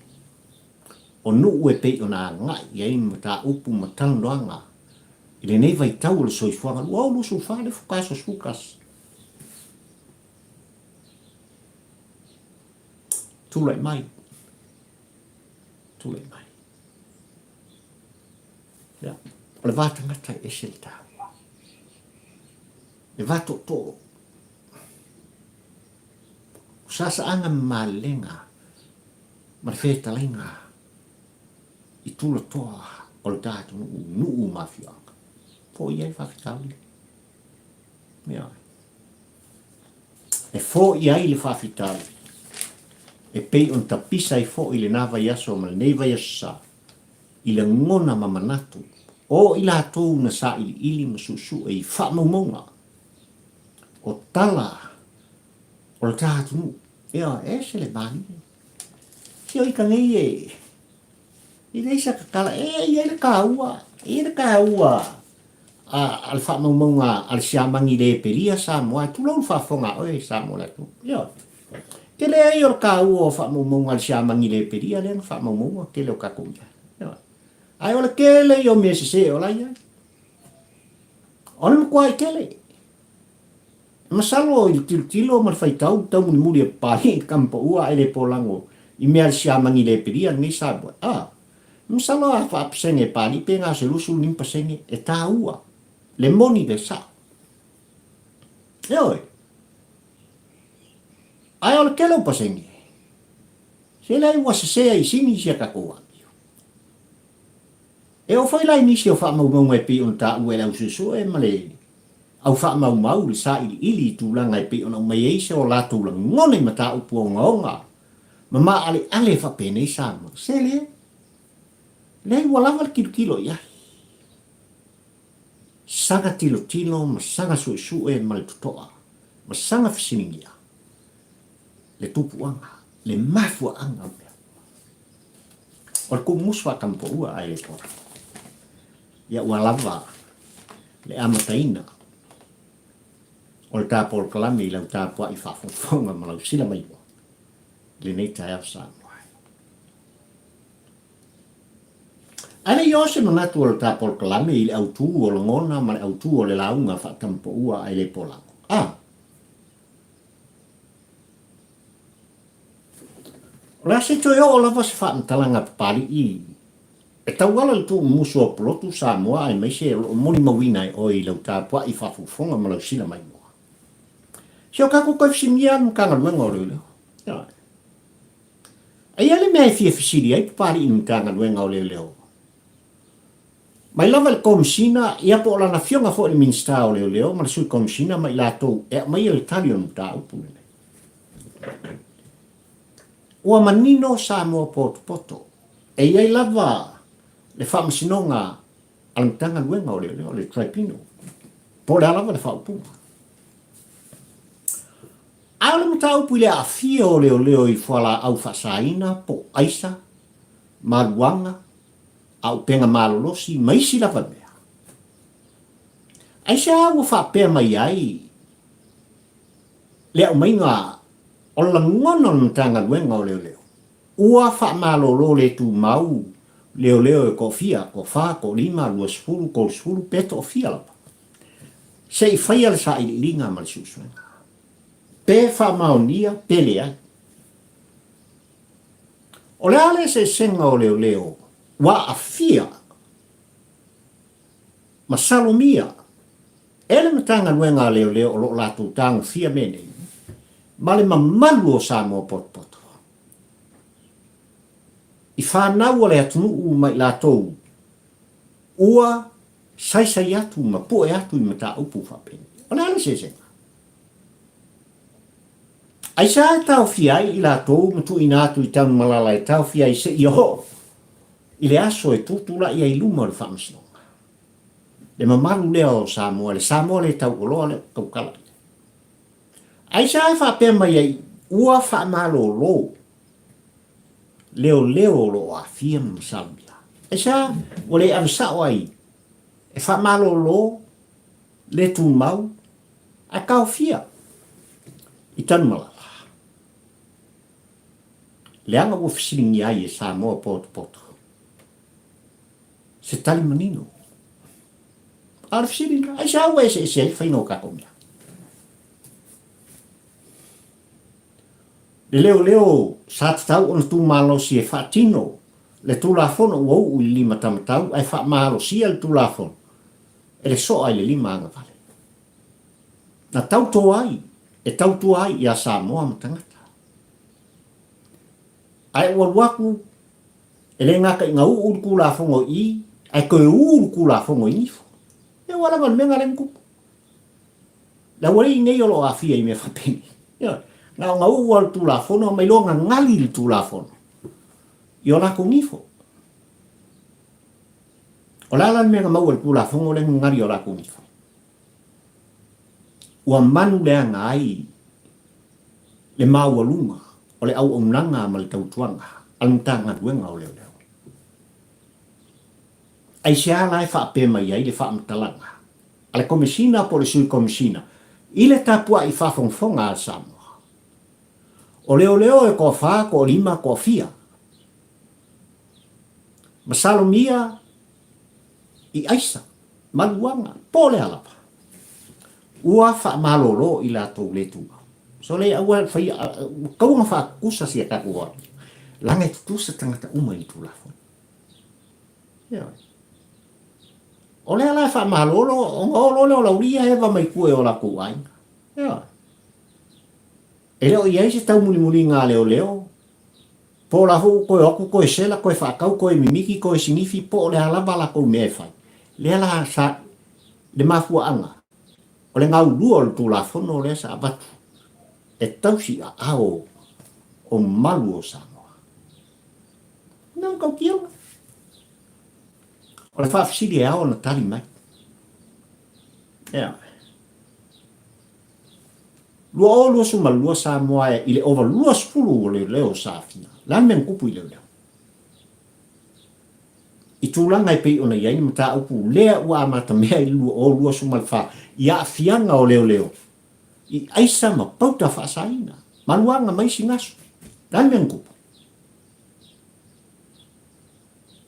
o nuu e pei ona agai i ai mataupu ma talanoaga i lenei vaitau o le soifuaga 2024 le fuka aso 11. Tulai mai, tulai mai. Ia, o le va tagata e ese le taua. Le va tootoo. O saasaaga ma malelega ma le fetalaiga i tulatoa o le ta atunuu, nuu ma afioaga. Foia ai le faafitauli. Ioe. E foia ai le faafitauli e pei ona tapisa ai foi lena vaiaso ma lenei vaiaso sa i lagona ma manatu o i latou na sailiili ma suesue i faamaumauga o tala o le ta atunuu. Ioe, e ese le malie. Si o ika nei e, i leai sa tatala, e i ai le taua, e i ai le taua a, a le faamaumauga a le siamani le pelia Samoa, e tulou le faafofoga a oe Samoa le atunuu. Ioe. Tele ai o le taua o faamaumauga a le siamani le pelia lea na faamaumauga tele o tatou mea. Ioe. Ae o le tele ia o mea sese o la i ai. O le matuai tele. Masalo i le tilotilo ma le faitau taumulimuli a Papalii i le tama paua ae le polago i mea a le siamani le pelia lenei Samoa. A, masalo a faapasene e Papalii pe na o se 25% e taua le moni le sao. Ioe. Ae o le tele o pasene, se leai ua sese ai i sini si a tatou amio. E oo foi la i nisi o faamaumauga e pei ona taua e le ausuesue ma le au faamaumau le sailiili i tulaga e pei ona aumai ai se o latou lagona i mataupu ogaoga ma maaleale faapenei Samoa. Se le leai ua lava le tilotilo i ai. Saga tilotilo ma saga suesue ma le totoa ma saga fesiligia le tupuaga, le mafuaaga o mea uma. O le kumusu faatamapoua ae le pola. Ia ua lava le amataina o le ta polokalame i lau tapuai faafogafoga ma lau sila maiua i lenei taeao Samoa. Ae le i oo se manatu o le ta polokalame i le autu o lagona ma le autu o le lauga faatamapoua ae le polago. A! O le a se toe oo lava se faamatalaga a Papalii e tauala i le tuumumusu o Pulotu Samoa aemaise o lo o molimauina e oe i lau tapuai faafogafoga ma lau sila maimoa. Se o tatou toe fesiligia lava le Matagaluega o Leoleo. Ioe. E i ai le mea e fia fesili ai Papalii i le Matagaluega o Leoleo. Mai lava i le Komesina, ia po o lana afioga foi i le Minisita o Leoleo ma le Sui Komesina ma i latou e aumaia le tali o le mataupu lenei. Ua manino Samoa potopoto, e i ai lava le faamasinoga a le Matagaluega o Leoleo, le Tribunal, po o le a lava le faaupuga. A o le mataupu i le aafia o leoleo i fualaau faasaina po o aisa, maluaga, auupega malolosi ma isi lava mea, aisea ua faapea mai ai le aumaiga o le lagona o le Matagaluega o Leoleo ua faamalolo le tumau leoleo e toafia, toafa, toalima, 20, 30 pe toafia lava, se i faia le sailiiliga ma le suesuega, pe faamaonia pe leai. O le a le eseesega o leoleo ua aafia ma salomia e le Matagaluega a Leoleo o lo o latou tagofia mea nei ma le mamalu o Samoa potopoto i fanau a le atunuu ma i latou ua saisai atu ma pue atu i mataupu faapenei. O le a le eseesega? Aisea e taofia ai i latou ma tuuina atu i Tanumalala e taofia ai seia oo i le aso e tutulai ai i luma o le Faamasinoga? Le mamalu lea o Samoa, le Samoa le tauoloa lea ua tautala i ai. Aisea e faapea mai ai ua faamalolo leoleo o lo o aafia ma masalomia? Aisea ua le ave sao ai e faamalolo le tumau ae taofia i Tanumalala? Leaga ua fesiligia ai e Samoa potopoto se tali manino. A o le fesili lena, aisea ua eseese ai le faiga o tatou mea? Le leoleo sa tatau ona tumalosi e faatino le Tulafono ua uu i le limatamatau ae faamalosia le Tulafono e le soa i le lima agavale. Na tauto ai, e tautua ai ia Samoa ma tagata. Ae ua alu atu E le gata ina uu le Tulafono i i, ae toe uu le Tulafono i Nifo. Ia ua lava le mea lena lea na tupu. Le aualii nei o lo o aafia i mea faapenei. Ioe. Na ona uu lava o le Tulafono aumai loa gagali le Tulafono i o latou nifo. O le a la le mea na maua i le Tulafono lea na gagali i o latou nifo? Ua manu leaga ai le maualuga o le auaunaga ma le tautuaga a le Matagaluega o Leoleo. Aisea la e faapea mai ai le faamatalaga a le Komesina po o le Sui Komesina i le tapuai faafogafoga a Samoa? O leoleo e toafa, toalima, toafia. Masalomia i aisa, maluaga, po o le a lava, ua faamalolo i latou le tumau. So le aua faia, ua tatau ona faatutusa sia tatou amio, leaga e tutusa tagata uma i le Tulafono. Ioe. O lea la e faamalolo, ona o loa lea o Laulia eva mai tua i o latou aiga. Ioe. E le o i ai se taumulimuliga a leoleo. Po o la foi ua toe o atu toe sela, toe faatau, toe mimiti, toe sinifi, po o le a lava a latou mea e fai. Lea la sa, le mafuaaga o le gaulua o le Tulafono lea sa avatu e tausi aao o malu o Samoa. Na matautia. O le faafesili e ao ona tali mai. Ea. 2022 Samoa e i le ova 20 o leoleo sa aafia. Le a le mea na tupu i leoleo? I tulaga e pei ona i ai le mataupu lea ua amatamea i le 2024 i aafiaga o leoleo i aisa ma pauta faasaina, maluaga ma isi gasu. Le a le mea na tupu?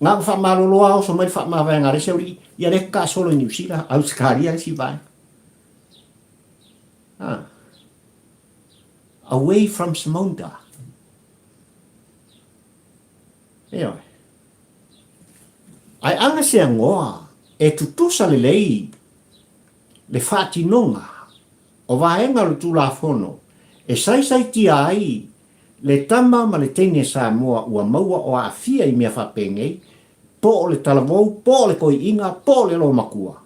Na ona faamalolo lava oso mai le faamavaega a le isi aualii, ia lea taasolo i Niu Sila, Ausetalia le isi vaega. Ah. Away from Samonda. Ioe. Ae aga se agoa e tutusa lelei le faatinoga o vaega o le Tulafono e saisaitia ai le tama ma le teine Samoa ua maua o aafia i mea faapenei, po o le talavou, po o le toiina, po o le loomatua.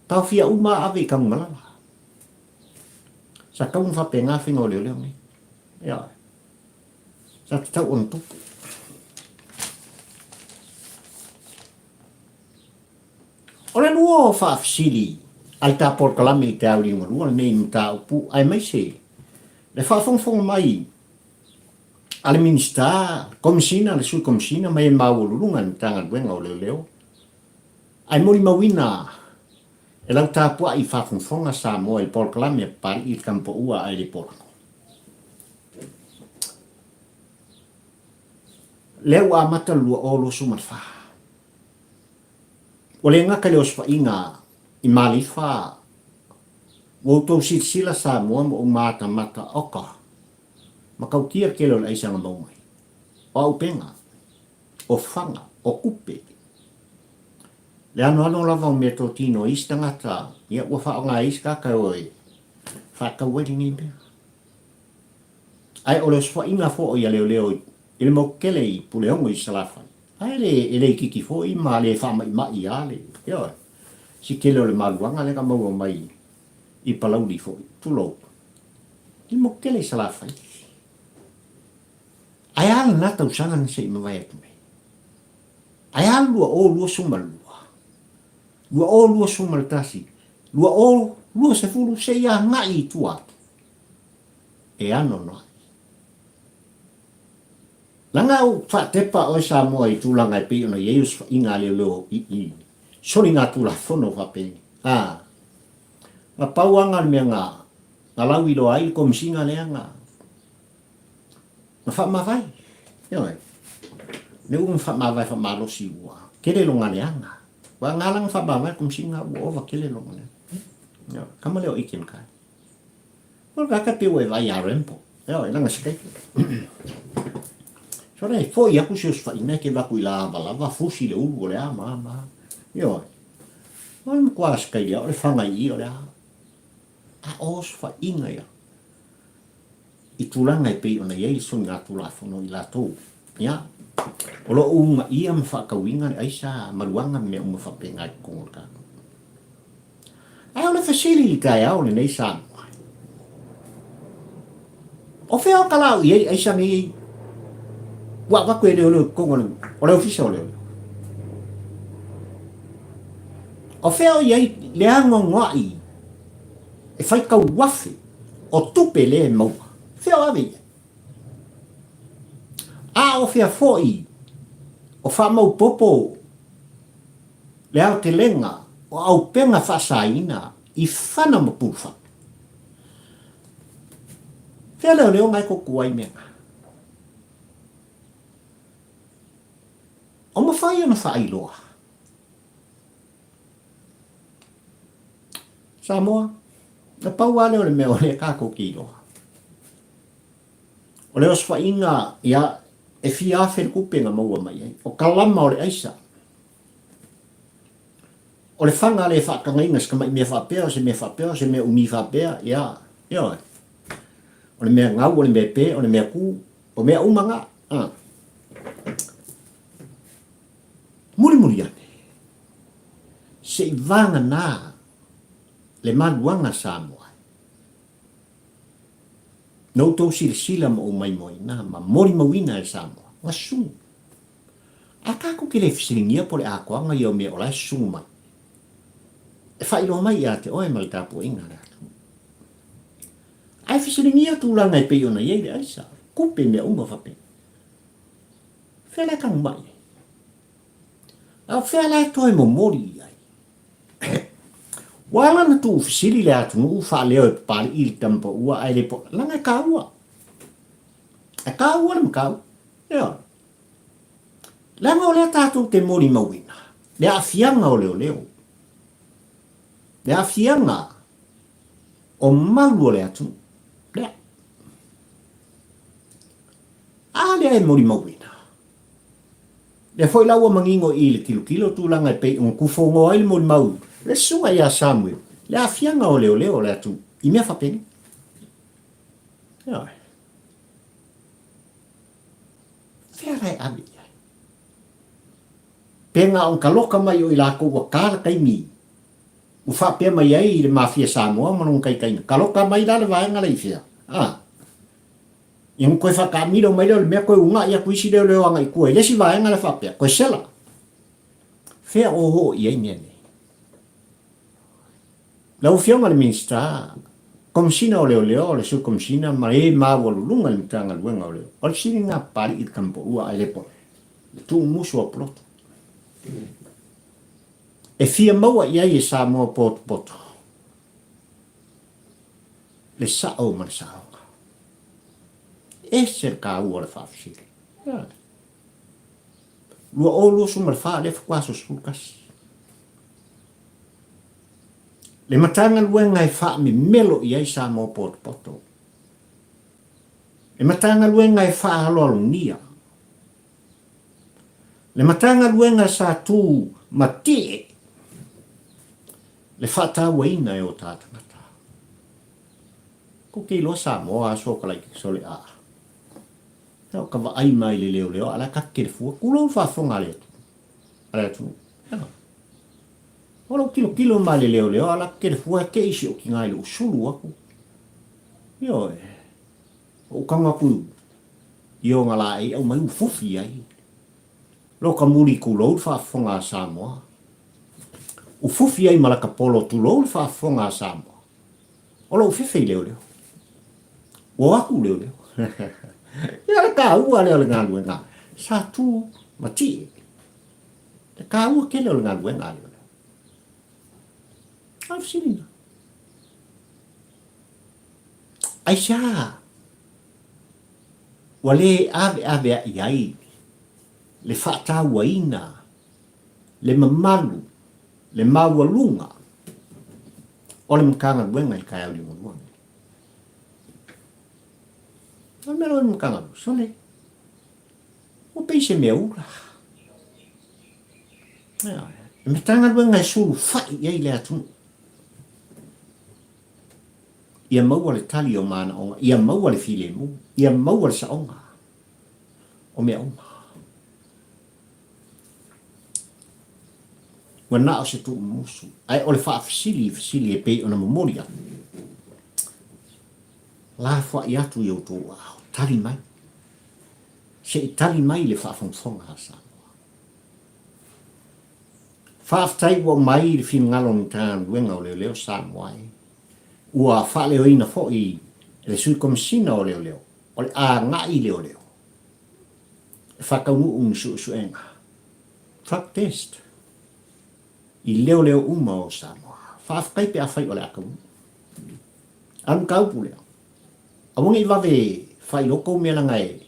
Taofia uma a ave i Tanumalala. Sa tatau ona faapena faiga o leoleo nei. Ioe. Sa tatau ona tupu. O le lua o faafesili a le ta polokalame i te ao liugalua lenei mataupu aemaise le faafogafoga mai a le Minisita, le Komesina, le Sui Komesina ma e maualuluga i le Matagaluega o Leoleo Ae molimauina e lau tapuai faafogafoga Samoa i le polokalame a Papalii i le Tamapoua ae le Polago. Lea ua amata le 2024. Ua le gata i le osofaiga i Malifa, ua outou silasila Samoa ma ou matamata oka matautia le tele o le aisa na maua mai. O auupega. o fana, o kupe. Le anoano lava o meatotino i isi tagata, ia ua faaaoga e isi tagata e o e faatau ai lenei mea. Ae o le osofaʻiga foi a leoleo i le motu tele i Puleono i Salafai, ae le, e le itiiti foi ma le faamaʻimaʻi lava le, ioe, si tele o le maluaga lea na maua mai i Palauli foi, tulou, i le motu tele i Salafai. Ae a lena tausaga na se i mavae atu nei? Ae a le 2022? 2021? 2020 se i agai i tua atu? E anoanoai. Leaga ua faatepa oe Samoa i tulaga e pei ona i ai osofaiga a leoleo i i soligatulafono faapenei. A, na pau lava le mea na, na lauiloa ai le Komesina lea na, Na faamavae. Ioe. Le ua na faamavae faamalosi ua tele lona leaga. Ua nga la na faamavae Komesina ua ova tele lona leaga. Ioe. Kama lea o Aiken Kai. O le kaka pe ua e vaai ia Rambo. Ioe, lana se kaike. So le foi aku se osofaiga e ke vaku i la lava fusi le ulu o le a ma ma. Ioe. O le matua se kaile o le whanga i o le a. A osofaiga ia. I tulaga e pei ona i ai le soligatulafono i latou, ia, o lo o uunaia ma faatauina le aisa maluaga ma mea uma faapena i totonu o le tatou. Ae o le fesili i le taeao lenei Samoa, o fea o talau i ai aisa nei ua avatu e leoleo i totonu o le, o le ofisa o leoleo? O fea o i ai le anoanoai e faitauafe o tupe lea e maua, fea o ave i ai? A o fea foi o faamaupopo le aotelega o aupega faasaina i fana ma pulufana? Fea leoleo na e koko ai mea na? O mafai ona faailoa. Samoa, na pau lava lea o le mea o lea tatou te iloa. O le osofaiga, ia, e fia afe le tupe na maua mai ai. O kalama o le aisa. O le fana le faatagaina se tamai mea faapea, o se mea faapea, o se mea umi faapea, ia, ioe. O le mea gau, o le mea pe, o le mea ku, o mea uma na. A. Mulimuli ane, se i vānganā le maluaga Samoa ai. Na outou silasila ma ou maimoaina ma molimauina e Samoa, na susu. A tatou te le fesiligia po o le atoaga ia o mea o la e susu mai, e faailoa mai ia te oe ma le tapuaiga a le atunuu. Ae fesiligia tulaga e pei ona i ai le aisa, tupe mea uma faapena. Fea la e tagumai ai? A o fea la e toe momoli i ai? Ua ala ona tuufesili le atunuu faaleo e Papalii i le tama paua ae le po, leaga e taua. E taua le mataupu. Ioe. Leaga o lea tatou te molimauina le aafiaga o leoleo, le aafiaga o malu o le atunuu. Lea. A lea e molimauina. Lea foi la ua manino i le tilotilo tulaga e pei ona tufono ai le molimau le susuga ia Samuel, le aafiaga o leoleo o le atunuu i mea faapenei. Ioe. Fea la e ave i ai? Pe na ona taloka mai o i lakou ua ta le taimi ua faapea mai ai le Mafia Samoa ma lona taitaiga, taloka mai la le vaega la i fea? A. Ia ona toe faataamilo mai lea o le mea toe uunai atu isi leoleo agai i tua i le isi vaega lea faapea, toe sela. Fea o oo i ai mea nei? Lau Afioga i le Minisita, Komesina o Leoleo, le Sui Komesina ma e maualuluga i le Matagaluega o Leoleo, o le fesili lena a Papalii i le Tamapoua ae le po le tuumusu o Poloto. E fia maua i ai e Samoa potopoto le sao ma le saoga. Ese le taua o le faafesili. 2024 lea faatoa aso 11. Le Matagaluega e faamemelo i ai Samoa potopoto. Le Matagaluega e faaaloalogia. Le Matagaluega sa tu matie le faatauaina e o ta tagata. Kou te iloa Samoa aso ka laiti sole a. Ea o ka vaai mai le leoleo a la ka kele fua. Tulou le faafofoga a le Atua. A le atunuu. Ea. O lou tilotilo mai le leoleo a la kele fua e te i si o tina i lou sulu atu. Ioe. Ou tago atu i ona laei aumai ua fufi ai. Lo ka muli tulou le faafofoga a Samoa. U fufi ai ma laka polo tulou le faafofoga a Samoa. O lou fefe i leoleo. Ua o atu leoleo. Ia le taua lea o le galuega. Sa tu ma tie. Le taua tele o le galuega a leoleo. A o le fesili lena. Aisea ua le aveaveai ai le faatauaina, le mamalu, le maualuga o le Matagaluega i le taeao liugalua lenei? O le mea loa i le Matagaluega, sole, ua pei se mea ula. E Matagaluega e sulufai i ai le atunuu. Ia maua le tali o manaoga, ia maua le filemu, ia maua le saoga o mea uma. Ua na o se tuumumusu, ae o le faafesili i fesili e pei ona momoli atu. Lafoai atu i outou aao, tali mai. Se i tali mai le faafogafoga a Samoa. Faafetai ua aumai le finagalo o le Matagaluega o Leoleo Samoa e ua faaleoina foi e le Sui Komesina o Leoleo o le agai leoleo e faataunuu ni suesuega, drug test, i leoleo uma o Samoa. Faafetai pe afai o le a taunuu. A o le mataupu lea, aua ne i vave faailoa tou mea leaga e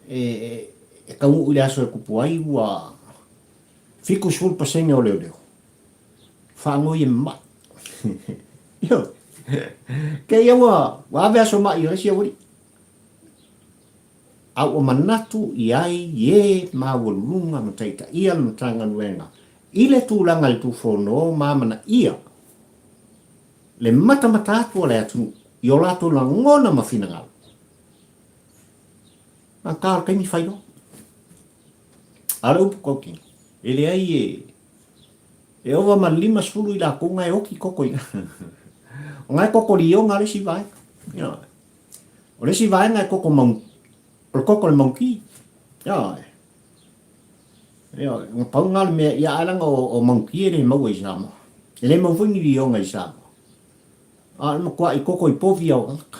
e taunuu i le aso e tupu ai ua 70% o leoleo faanoi e mai. Ioe. Kei ua ua ave aso mai o le isi aualii. A ua manatu i ai e maualuluga ma taitaia le Matagaluega i le tulaga i le Tufono ma amanaia le matamata atu a le atunuu i o latou lagona ma finagalo. Na ka o le taimi fai loa. A o le upu tautino, e leai e, e ova ma le 50 i latou na e oti toto i O na e toto lioga le isi vaega. Ioe. O le isi vaega e toto mau, o le toto o le maunki. Ioe. Ioe, na pau na o le mea, ia ae leaga o, o maunki e le maua i Samoa. E le maua foi ni lioga i Samoa. A o le matuai toto i povi ia o tagata.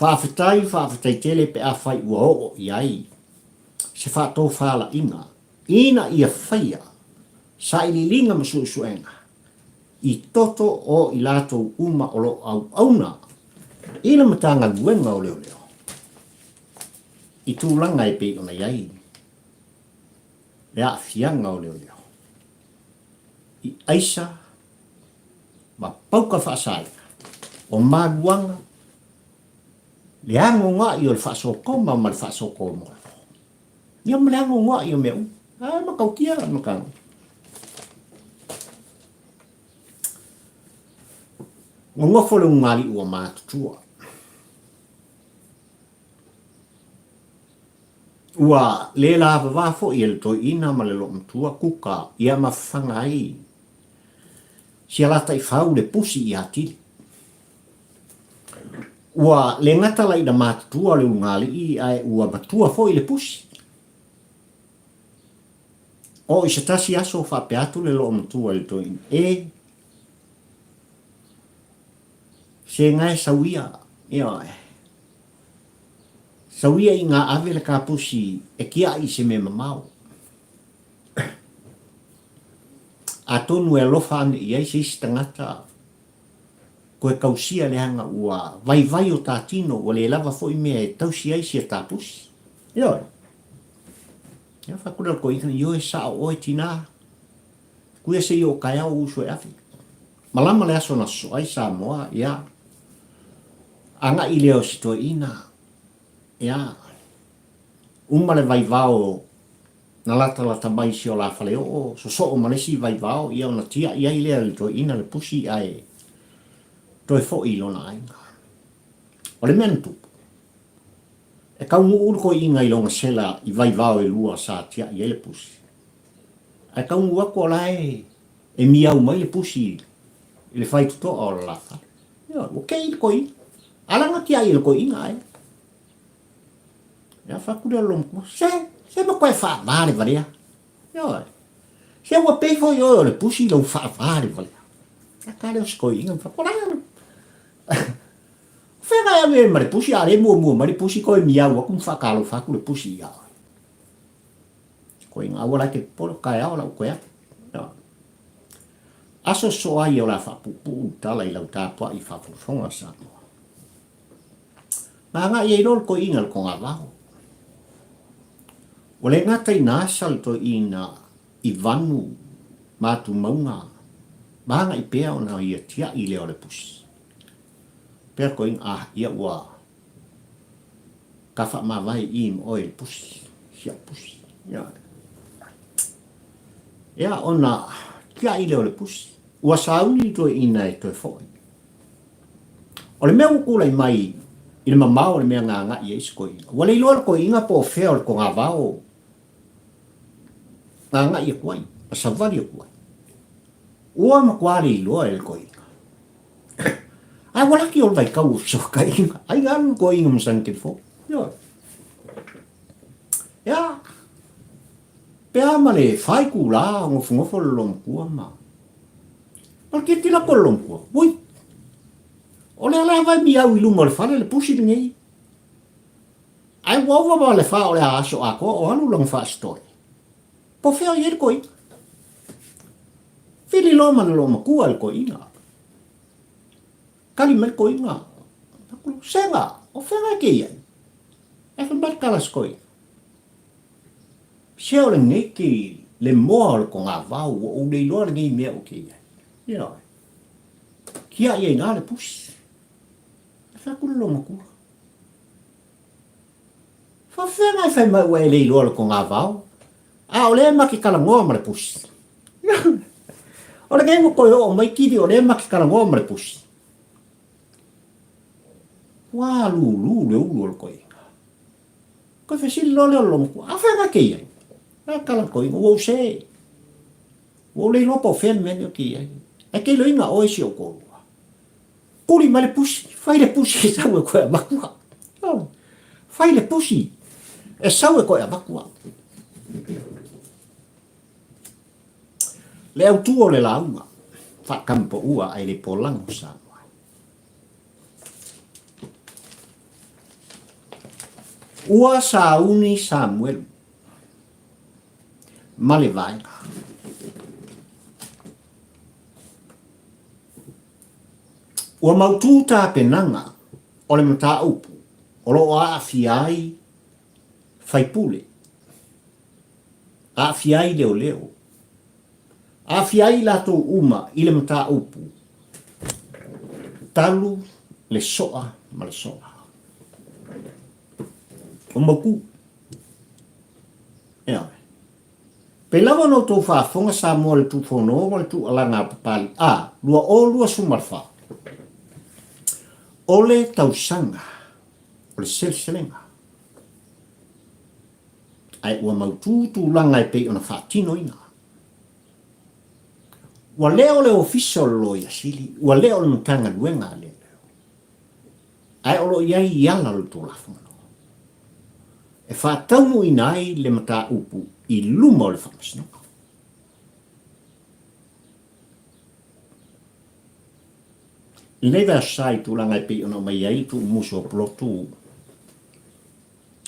Faafetai, faafetai tele pe afai ua oo i ai se faatofalaiga ina ia faia sailiiliga ma suesuega i toto o i latou uma o lo o auauna i le Matagaluega o Leoleo i tulaga e pei ona i ai le aafiaga o leoleo i aisa ma pauka faasaina o maluaga, le agoa'i o le faasokoma ma le faasokomolo, ia ma le agoa'i o mea uma. A e matautia le mataupu. Nonofo le ulugalii ua matutua. Ua le lavava foi e le toeaina ma le loomatua kuka ia mafafaga ai si alataifau le pusi i atili. Ua le gata la ina matutua le ulugalii ae ua matua foi le pusi. Oo i se tasi aso faapea atu le loomatua i le toeaina, E! Se gae sau ia, ioe. Sau ia i ngā ave le kapusi e kiaʻi i se mea mamao. Atonu e alofa ane i ai se isi tagata koe tausia leaga ua vaivai o ta tino ua le lava foi mea e tausi ai sia tapusi. Ioe. Ia whakura le koe ioe sao oe tinā. Kuia se i o kaeao uso e ave. Malama le aso na soso ai Samoa, ia. Agaʻi lea o si toeaina, ia. Uma le vaivao na latalata mai i si o la faleoo, sosoo ma le isi vaivao, ia ona tiaʻi ai lea e le toeaina le pusi ae toe foʻi i lona aiga. O le mea na tupu, e taunuu le toeaina i lona sela i vaivao e lua sa tiaʻi ai le pusi. Ae taunuu atu o la e e miau mai le pusi i le faitotoa o le la fale. Ioe, ua kei le toeaina. A laga tiaʻi e le toeaina ae. Ia fai atu lea o le loomatua, se, se ma koe faavalevalea. Ioe. Se ua pei foi oe o le pusi lou faavalevalea. A ka lea o se toeaina, ma fai atu, o la. O fea e alu ai ma le pusi, a le muamua mai le pusi, koe miau atu ma faatalofa atu le pusi iā oe. Koe ngā aua la e te popole, kaeao lau koe atu. Ioe. Aso soa ia o le a faapuupuu le tala i lau tapuai i faafogafoga a Samoa. Na agai ai loa le toeaina i le togavao. Ua le gata ina asa le toeaina i vanu ma atumauga ma agai pea ona ia tiai lea o le pusi. Pea le toeaina, ah, ia ua ka faamavae i i ma oe i le pusi, si au pusi. Ia, ia ona tiai lea o le pusi. Ua sauni le toeaina e toe foi. O le mea ua tulai mai i le mamao o le mea na agai ai se toeaina, ua le iloa le toeaina po o fea o le togavao na agai atu ai, na savali atu ai. Ua matua le iloa e le toeaina. Ae ua laki o le vaitau o fesootaiga. Ai na alu le toeaina ma sana telefoni. Ioe. Ia, pe a ma le fa itulā o nofonofo le loomatua ma Ma le tilotilo atu o le loomatua, ui, o lea lava e miau i luma o le fale le pusi lenei. Ae ua ova ma le fa o le a aso atoa o alu lona faasitoe. Po fea o i ai le toeaina. Vili loa ma le loomatua i le toeaina. Kali mai le toeaina, Sega, o fea e te i ai? Ae fai mai le tala a se toeaina. Se o lenei ke le moa o le togavao ua ou le iloa lenei mea ou te i ai. Ioe. Kiaʻi ai nā le pusi. E fai atu le loomatua. Faafefea e fai mai ua e le iloa le togavao, a o lea ma te talanoa ma le pusi. O lenei ua toe oo mai kili o lea ma te talanoa ma le pusi. Ua lūlū le ulu o le toeaina. Toe fesili loa lea o le loomatua, A fea ga te i ai? A tala toeaina, ua ou se. Ua ou le iloa po o fea le mea lea ou te i ai. Ae te iloaina oe si ou toalua. Tuli mai le pusi, fai le pusi e sau e toe avatu au. Fai le pusi e sau e toe avatu au. Le autu o le lauga, faatamapaua ae le polago Samoa. Ua sauni Samuelu ma le vaega. Ua mautū tapenaga o le mataupu o lo o aafia ai faipule, aafia ai leoleo, aafia ai i latou uma i le mataupu talu le soa ma le sola. Ua mautū. Ioe. Pei lava ona outou faafofoga Samoa i le tuufono ma le tuualaga a Papalii A 2024, o le tausaga o le seleselega, ae ua mautū tulaga e pei ona faatinoina. Ua le o le Ofisa o le Loia Sili, ua le o le Matagaluega a Leoleo, ae o lo o i ai i ala o le Tulafono e faataunuuina ai le mataupu i luma o le Faamasinoga. I lenei vaiaso sa i tulaga e pei ona aumai ai le tuumusu o Pulotu,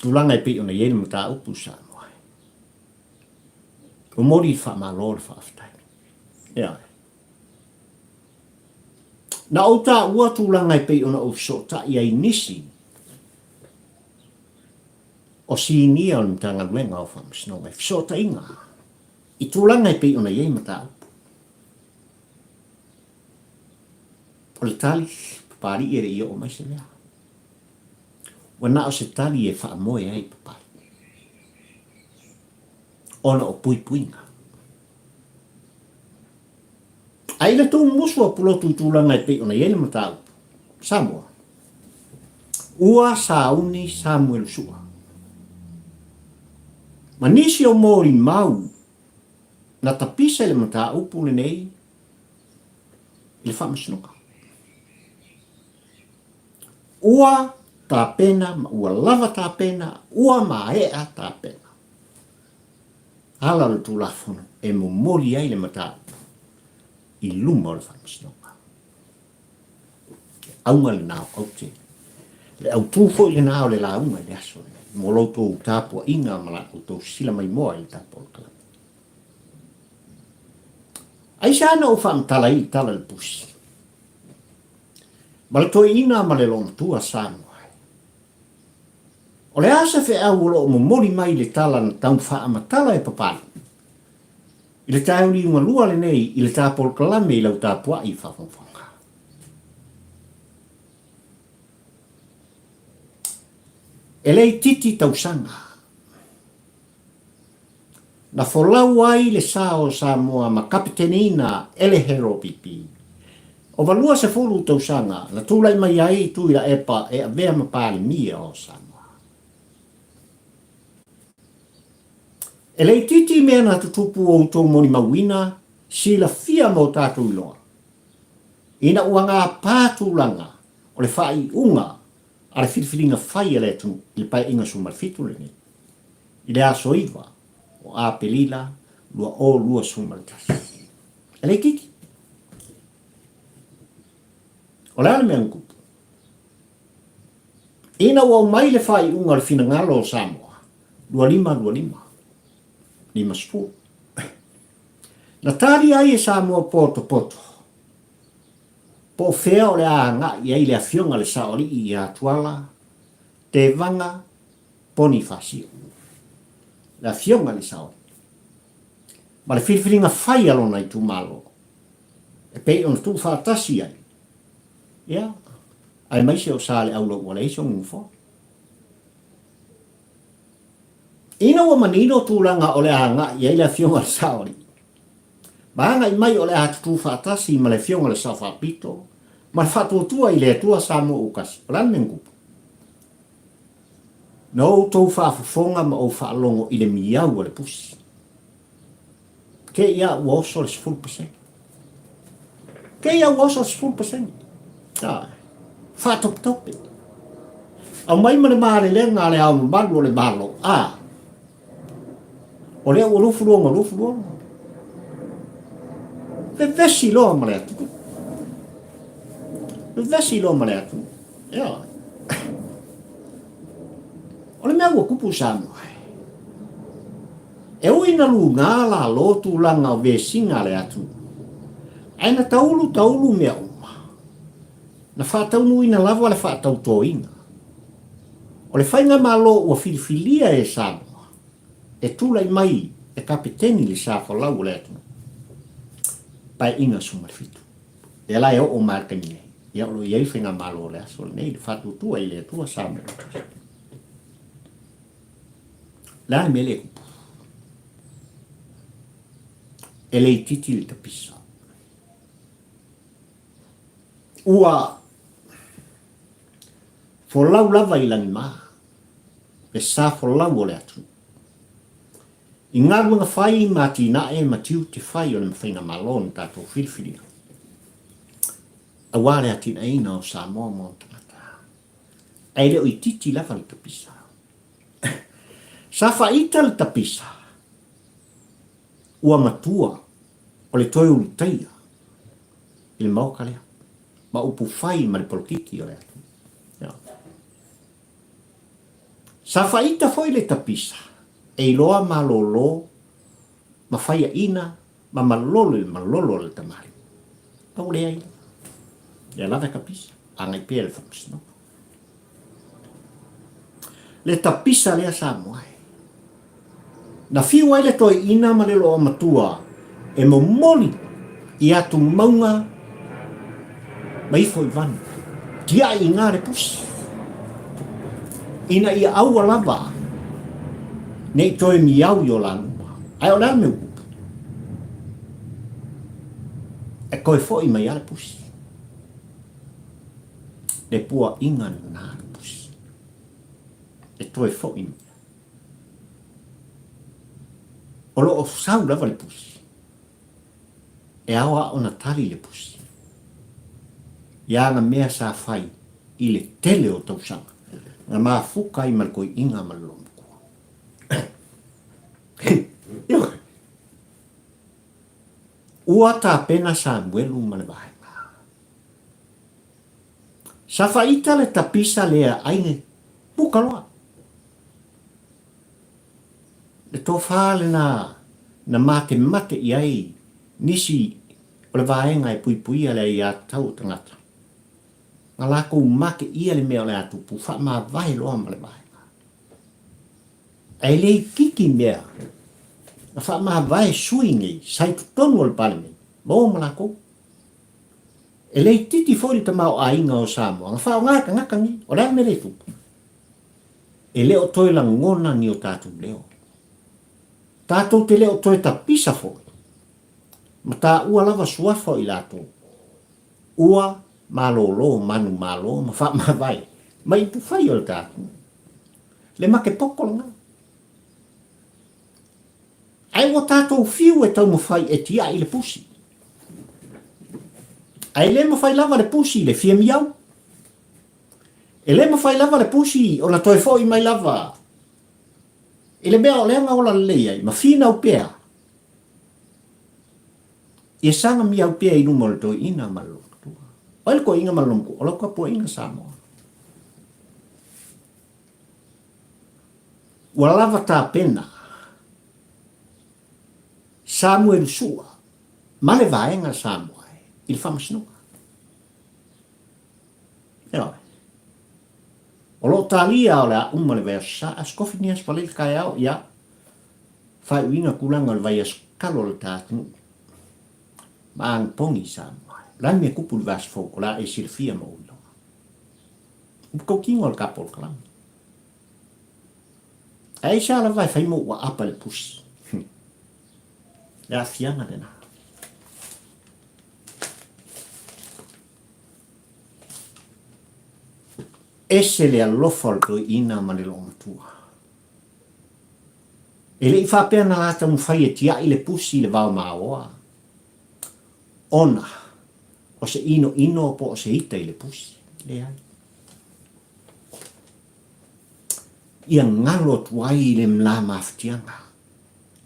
tulaga e pei ona i ai le mataupu i Samoa. Ua momoli le faamalo le faafetai. Ioe. Na ou taua tulaga e pei ona ou fesootai ai i nisi o sinia o le Matagaluega o Faamasinoga i fesootaiga i tulaga e pei ona i ai mataupu. O le tali, Papalii e le i oo mai se mea. Ua na o se tali e faamoe ai Papalii ona o puipuiga. Ae i le tuumusu a Pulotu i tulaga e pei ona i ai le mataupu, Samoa, ua sauni Samuelu Sua ma nisi o molimau na tapisa i le mataupu lenei i le Faamasinoga. Ua tapena ma ua lava tapena, ua maea tapena. Ala o le Tulafono e momoli ai le mataupu i luma o le Faamasinoga. Le auga lena o aute. Le autū foi lena o le lauga i le aso lenei, mo lo outou tapuaiga ma la outou sila maimoa i le tapu polokalame. Aisea na ou faamatala ai i le tala i le pusi? Ma le toeaina ma le loomatua Samoa. O le a se feau o lo o momoli mai le tala na tau faamatala e Papalii i le taeao liugalua lenei i le ta polokalame i lau tapuai faafogafoga? E le itiiti tausaga. Na folau ai le sa o Samoa ma kapeteneina e le Hero PP. Ova 20 tausaga na tulai mai ai Tuilaepa e avea ma Palemia o Samoa. E le itiiti mea na tutupu o outou molimauina silafia ma o tatou iloa, ina ua gapa tulaga o le faaiuga a le filifiliga fai a le atunuu i le Paeaiga 17 lenei. I le aso 9 o Aperila 2021. E le itiiti. O le a le mea na tupu? Ina ua aumai le faaiuga o le finagalo o Samoa, 25, 25, 50. Na tali ai e Samoa potopoto po o fea o le a agai ai le afioga i le Saoalii ia Tuala Tevaga Ponifasio, le Afioga i le Saoalii, ma le filifiliga fai a lona itumalo, e pei ona tuufaatasi ai, ia, aemaise o Saleaula ua leai sona nofoa. Ina ua manino tulaga o le a agai i ai le Afioga i le Saoalii, ma agai mai o le a tutū faatasi ma le Afioga i le Sao Faapito, ma le faatuatua i le Atua Samoa ua tasi, o le a le mea na tupu? Na outou faafofoga ma ou faalogo i le miau a le pusi. Te i a ua oso le 10%. Te i a ua oso le 10%. Ioe. Faatopetope. Aumai ma le malelega a le Ao Mamalu o le Malo, a o lea ua 26 26. Vevesi loa ma le atunuu. Vevesi loa ma le atunuu. Ioe. O le mea ua tupu i Samoa, e ui ina luga lalo tulaga o vesiga a le atunuu, ae na taulu taulu mea uma, na faataunuuina lava le faatautoina o le faigamalo ua filifilia e Samoa e tulai mai e Kapeteni le sa folau o le atunuu, Paeaiga 17. Lea la e oo mai le taimi nei, ia o lo o i ai le faigamalo o le aso lenei, le faatuatua i le Atua Samoa. Le a le mea lea e tupu? E le itiiti le tapisa. Ua folau lava i lagima le sa folau o le atunuu. I galuega fai ma atinae ma tiute fai o le Faigamalo na tatou filifilia, aua le atinaeina o Samoa ma ona tagata. Ae le o itiiti lava le tapisa. Sa faaita le tapisa ua matua o le toe ulutaia i le maota lea, ma upu fai ma le polokiki o le atunuu. Sa faaita foi le tapisa e iloa malolo ma faiaina ma malolo i le malolo o le tamalii. A ua leai lava. Lea lava e tapisa, agai pea i le faamasinoga. Le tapisa lea Samoa e. Na fiu ai le toeaina ma le loomatua e momoli i atu mauga ma ifo i vanu, tiai i gā le pusi, ina ia aua lava ne i toe miau i o la luma. Ae o le a le mea ua tupu? E toe foi mai lava le pusi. Le puaʻiga lena a le pusi. E toe foi mai. O lo o sau lava le pusi. E ao lava ona tali le pusi i ana mea sa fai i le tele o tausaga na mafuka ai ma le koiʻiga ma le loomatua. Ioe. Ua tapena Samuelu ma le vaega. Sa faita le tapisa lea ai puka loa. Le tofa lena na matemate i ai nisi o le vaega e puipuia le aiatatau o tagata, na lakou make ʻia le mea o le a tupu, faamavae loa ma le vaega. Ae le itiiti mea na faamavae sui nei sa i totonu o le Palemene, ma o ma lakou. E le itiiti foi le tamaoaiga o Samoa na faaaoga e tagata nei. O le a le mea lea e tupu? E le o toe lagona ni o tatou leo. Tatou te le o toe tapisa foi ma taua lava suafa o i latou ua malolo manumalo ma faamavae mai upufai o le tatou. Le makepoko lena. Ae ua tatou fiu e taumafai e tiai le pusi. Ae le mafai lava le pusi le fia miau. E le mafai lava le pusi ona toe foi mai lava i le mea o lea na ola lelei ai ma finau pea ia saga miau pea i luma o le toeaina ma le loomatua. O ai le toeaina ma le loomatua? O lau tapuaiga Samoa. Ua lava tapena Samuelu Sua ma le vaega Samoa i le faamasinoga. Ioe. O lo o talia o le a uma le vaiaso sa, aso kofi ni aso valei le taeao, ia, faaiuina tulaga o le vaiaso tatalo a le ta atunuu ma agipogi i Samoa. O le a le mea tupu i le vaiaso fou, o le a e silafia ma ou iloa. Upu tautino a le ta polokalame. Ae aisea lava e fai ma ou aapa i le pusi? Le aafiaga lena. Ese le alofa o le toeaina ma le loomatua. E le i faapea na la taumafai e tiai le pusi i le vao maoa, ona o se inoino po o se ita i le pusi. Leai. Ia galo atu ai le la mafatiaga,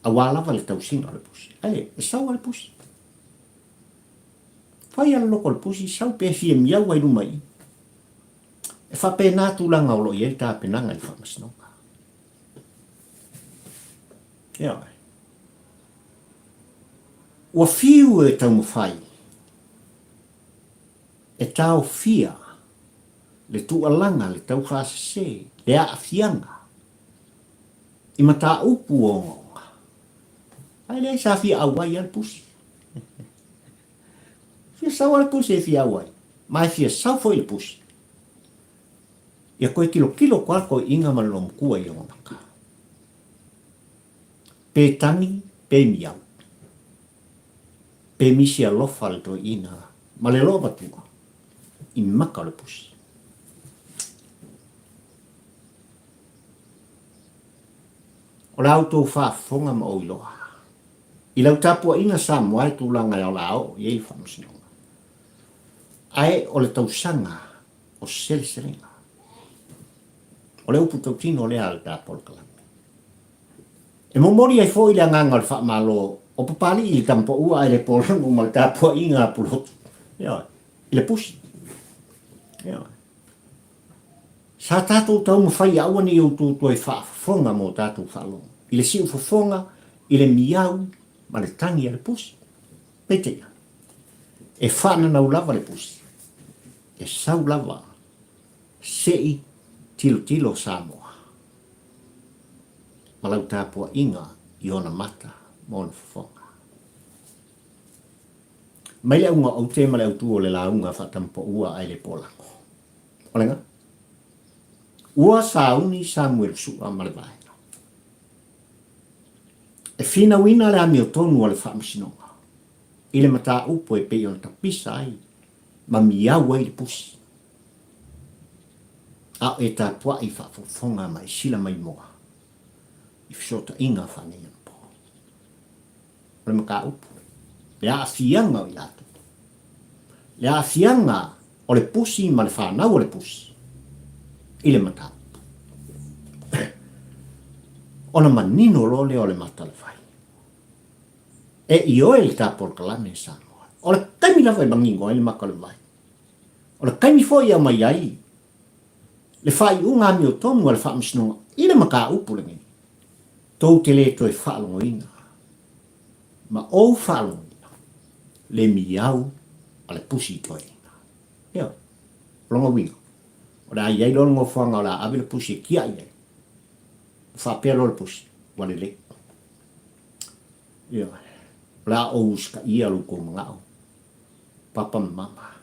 aua lava le tausiga o le pusi. Ae, e sau lava le pusi. Fai lava le loko o le pusi, sau pe fia miau ai luma i i. E faapena tulaga o lo o i ai le tapenaga i le faamasinoga. Ioe. Ua fiu e taumafai e taofia le tuualaga, le taufaasese, le aafiaga i mataupu ogaoga. Ae leai sa fia auai lava le pusi. Fia sau lava le pusi e fia auai, ma e fia sau foi le pusi. Ia koe tilotilo koa le toeaina ma le loomatua i ona maka. Pe tagi, pe miau. Pe misi alofa le toeaina ma le loomatua i maka o le pusi. O la outou faafofoga ma ou iloa. I lau tapuaiga Samoa e tulaga e o le a oo i ai le faamasinoga. Ae o le tausaga o seleselega. O le upu tautino lea a le ta polokalame. E momoli ai foi le agaga o le faamalo o Papalii i le tamapaua ae le pologo ma le tapuaiga a Pulotu. Ioe, i le pusi. Ioe. Sa tatou taumafai ia aua ne i outou toe faafofoga mo tatou faalogo i le siufofoga, i le miau ma le tagi a le pusi. Peitai ane, e faananau lava le pusi, e sau lava se i tilotilo Samoa ma lau tapuaiga i ona mata ma ona fofoga. Mai le auga o aute ma le autu o le lauga faatamapaua ae le polago. O le ga? Ua sauni Samuelu Sua ma le vaega. E finauina le amiotonu a le Faamasinoga i le mataupu e pei ona tapisa ai ma miau ai le pusi. A o e tapuai faafofoga ma e sila maimoa i fesootaiga faaneianapo. O le mataupu, le aafiaga o i latou, le aafiaga o le pusi ma le fanau o le pusi i le mataupu. Ona manino loa lea o le matalafai. E ioe le ta polokalame Samoa. O le taimi lava e manino ai le maka o le vai. O le taimi foi e aumai ai le faaiuga amiotonu a le Faamasinoga i le mataupu lenei, tou te le toe faalogoina ma ou faalogoina le miau a le pusi toeaina. Ioe. O lona uiga, o le a i ai loa le nofoaga o le a ave le pusi e tiai ai, ma faapea loa le pusi, ua lelei. Ioe. O le a ou usitaia lo outou manao, papa ma mama,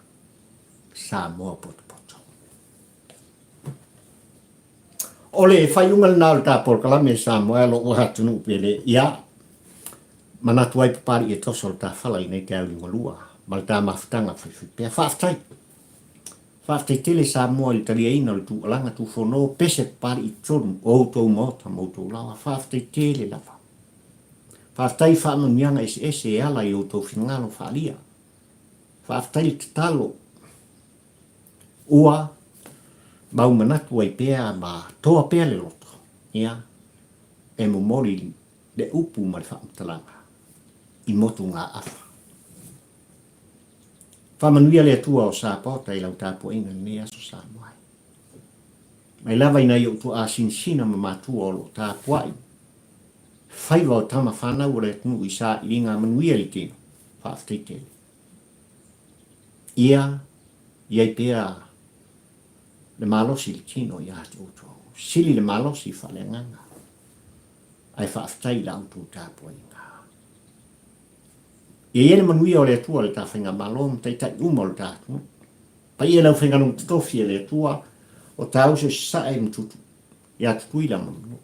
Samoa potopoto. O le faaiuga lena o le ta polokalame e Samoa e lou atunuu pele, ia, manatu ai Papalii e toso le ta fala i nei taeao liugalua ma le ta mafutaga faifaipea. Faafetai. Faafetai tele Samoa i le taliaina o le tuualaga tufono pese Papalii i totonu o outou maota ma outou laoa. Faafetai tele lava. Faafetai i faamanuiaga eseese e ala i outou finagalo faaalia. Faafetai le tatalo. Ua mau manatu ai pea ma toa pea le loto, ia, e momoli le upu ma le faamatalaga i motugaafa. Faamanuia le Atua o Sapaota i lau tapuaiga i lenei aso Samoa. Mai lava i nai ou tuaa sinasina ma matua o lo o tapuai faiva o tama fanau o le atunuu i sailiga manuia i le tino. Faafetai tele. Ia i ai pea le malosi i le tino ia te outou. Sili le malosi faaleagaga, ae faafetai i la outou tapuaiga. Ia i ai le manuia o le Atua i le ta faigamalo ma taitai uma o le ta atunuu. Paia i le aufaigaluega totofi a le Atua o ta uso i Sasae ma Tutu, ia Tutuila ma Manua.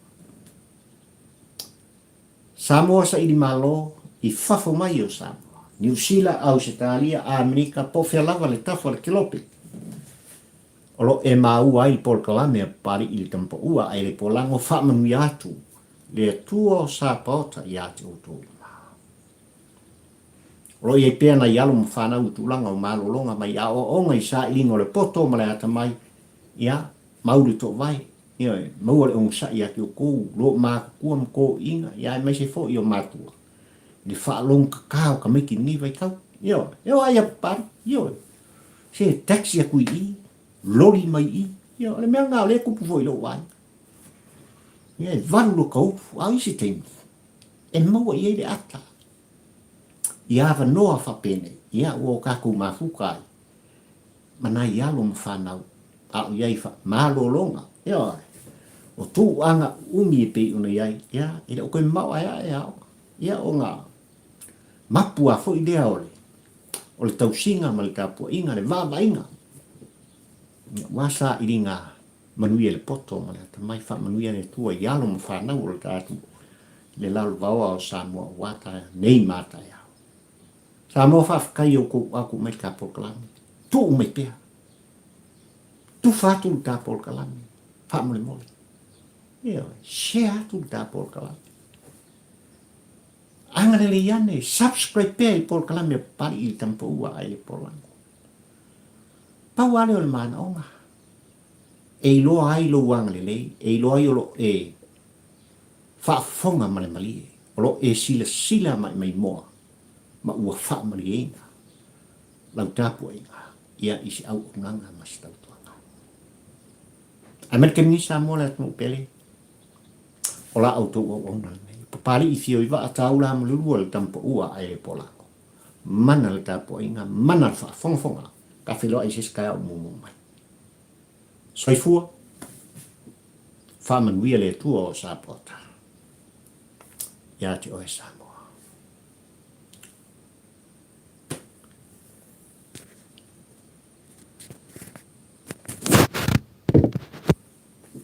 Samoa saili malo i fafo mai o Samoa, Niu Sila, Ausetalia, Amerika, po o fea lava le tafa o le kelope. O lo o e maua ai le polokalame a Papali'i i le Tamapaua a e le Polago faamanuia atu le Atua o Sapaota ia te outou uma. O lo o i ai pea nai alo ma fanau i tulaga o malologa mai aoaoga i sailiga o le poto ma le atamai, ia, mau le toovae, ioe, maua le onosai ia te outou, loomatutua ma toeaiina, ia aemaise foi o matua, i le faalogo kaka o tamaiti i lenei vaitau. Ioe, e oo lava ia Papalii, ioe, se taxi atu i i, loli mai i i, ioe, o le mea lena o lea e tupu foi i lou aiga. Ia, e valu lota upu, a o isi taimi, e maua i ai le ata i avanoa faapenei, ia, ua o tatou mafuta ai ma nai alo ma fanau a o i ai malologa, ioe, o tūʻaga umi e pei ona i ai, ia, e le o toe mamao ae ae aoga, ia, ona mapu a foi lea o le, o le tausiga ma le tapuaiga, le vaavaaiga, ia, ua sailiga manuia le poto ma le atamai, faamanuia le Atua i alo ma fanau o le ta atunuu, le lalovaoa o Samoa aua taeao nei ma taeao. Samoa faafetai i outou ua tuu mai le ta polokalame. Tuu mai pea. Tufa atu le ta polokalame. Faamolemole. Ioe, share atu le ta polokalame. Agalelei ane, subscribe pea i le polokalame a Papali'i i le Tamapaua a e le Polago. Pau lava lea o le manaoga. E iloa ai lou agalelei, e iloa ai o lo o e faafofoga ma le malie, o lo o e silasila maimaimoa ma ua faamalieina lau tapuaiga ia i se auaunaga ma se tautuaga. Ae mai le taimi nei Samoa le atunuu pele, o la outou auauna lenei. Papali'i fio i vaa taula ma lulua le tamapaua a e le polago. Mana le tapuaiga, mana le faafogafoga, ka feiloai i se isi taeao muamua mai. Soifua, faamanuia le Atua o Sapaota ia te oe Samoa.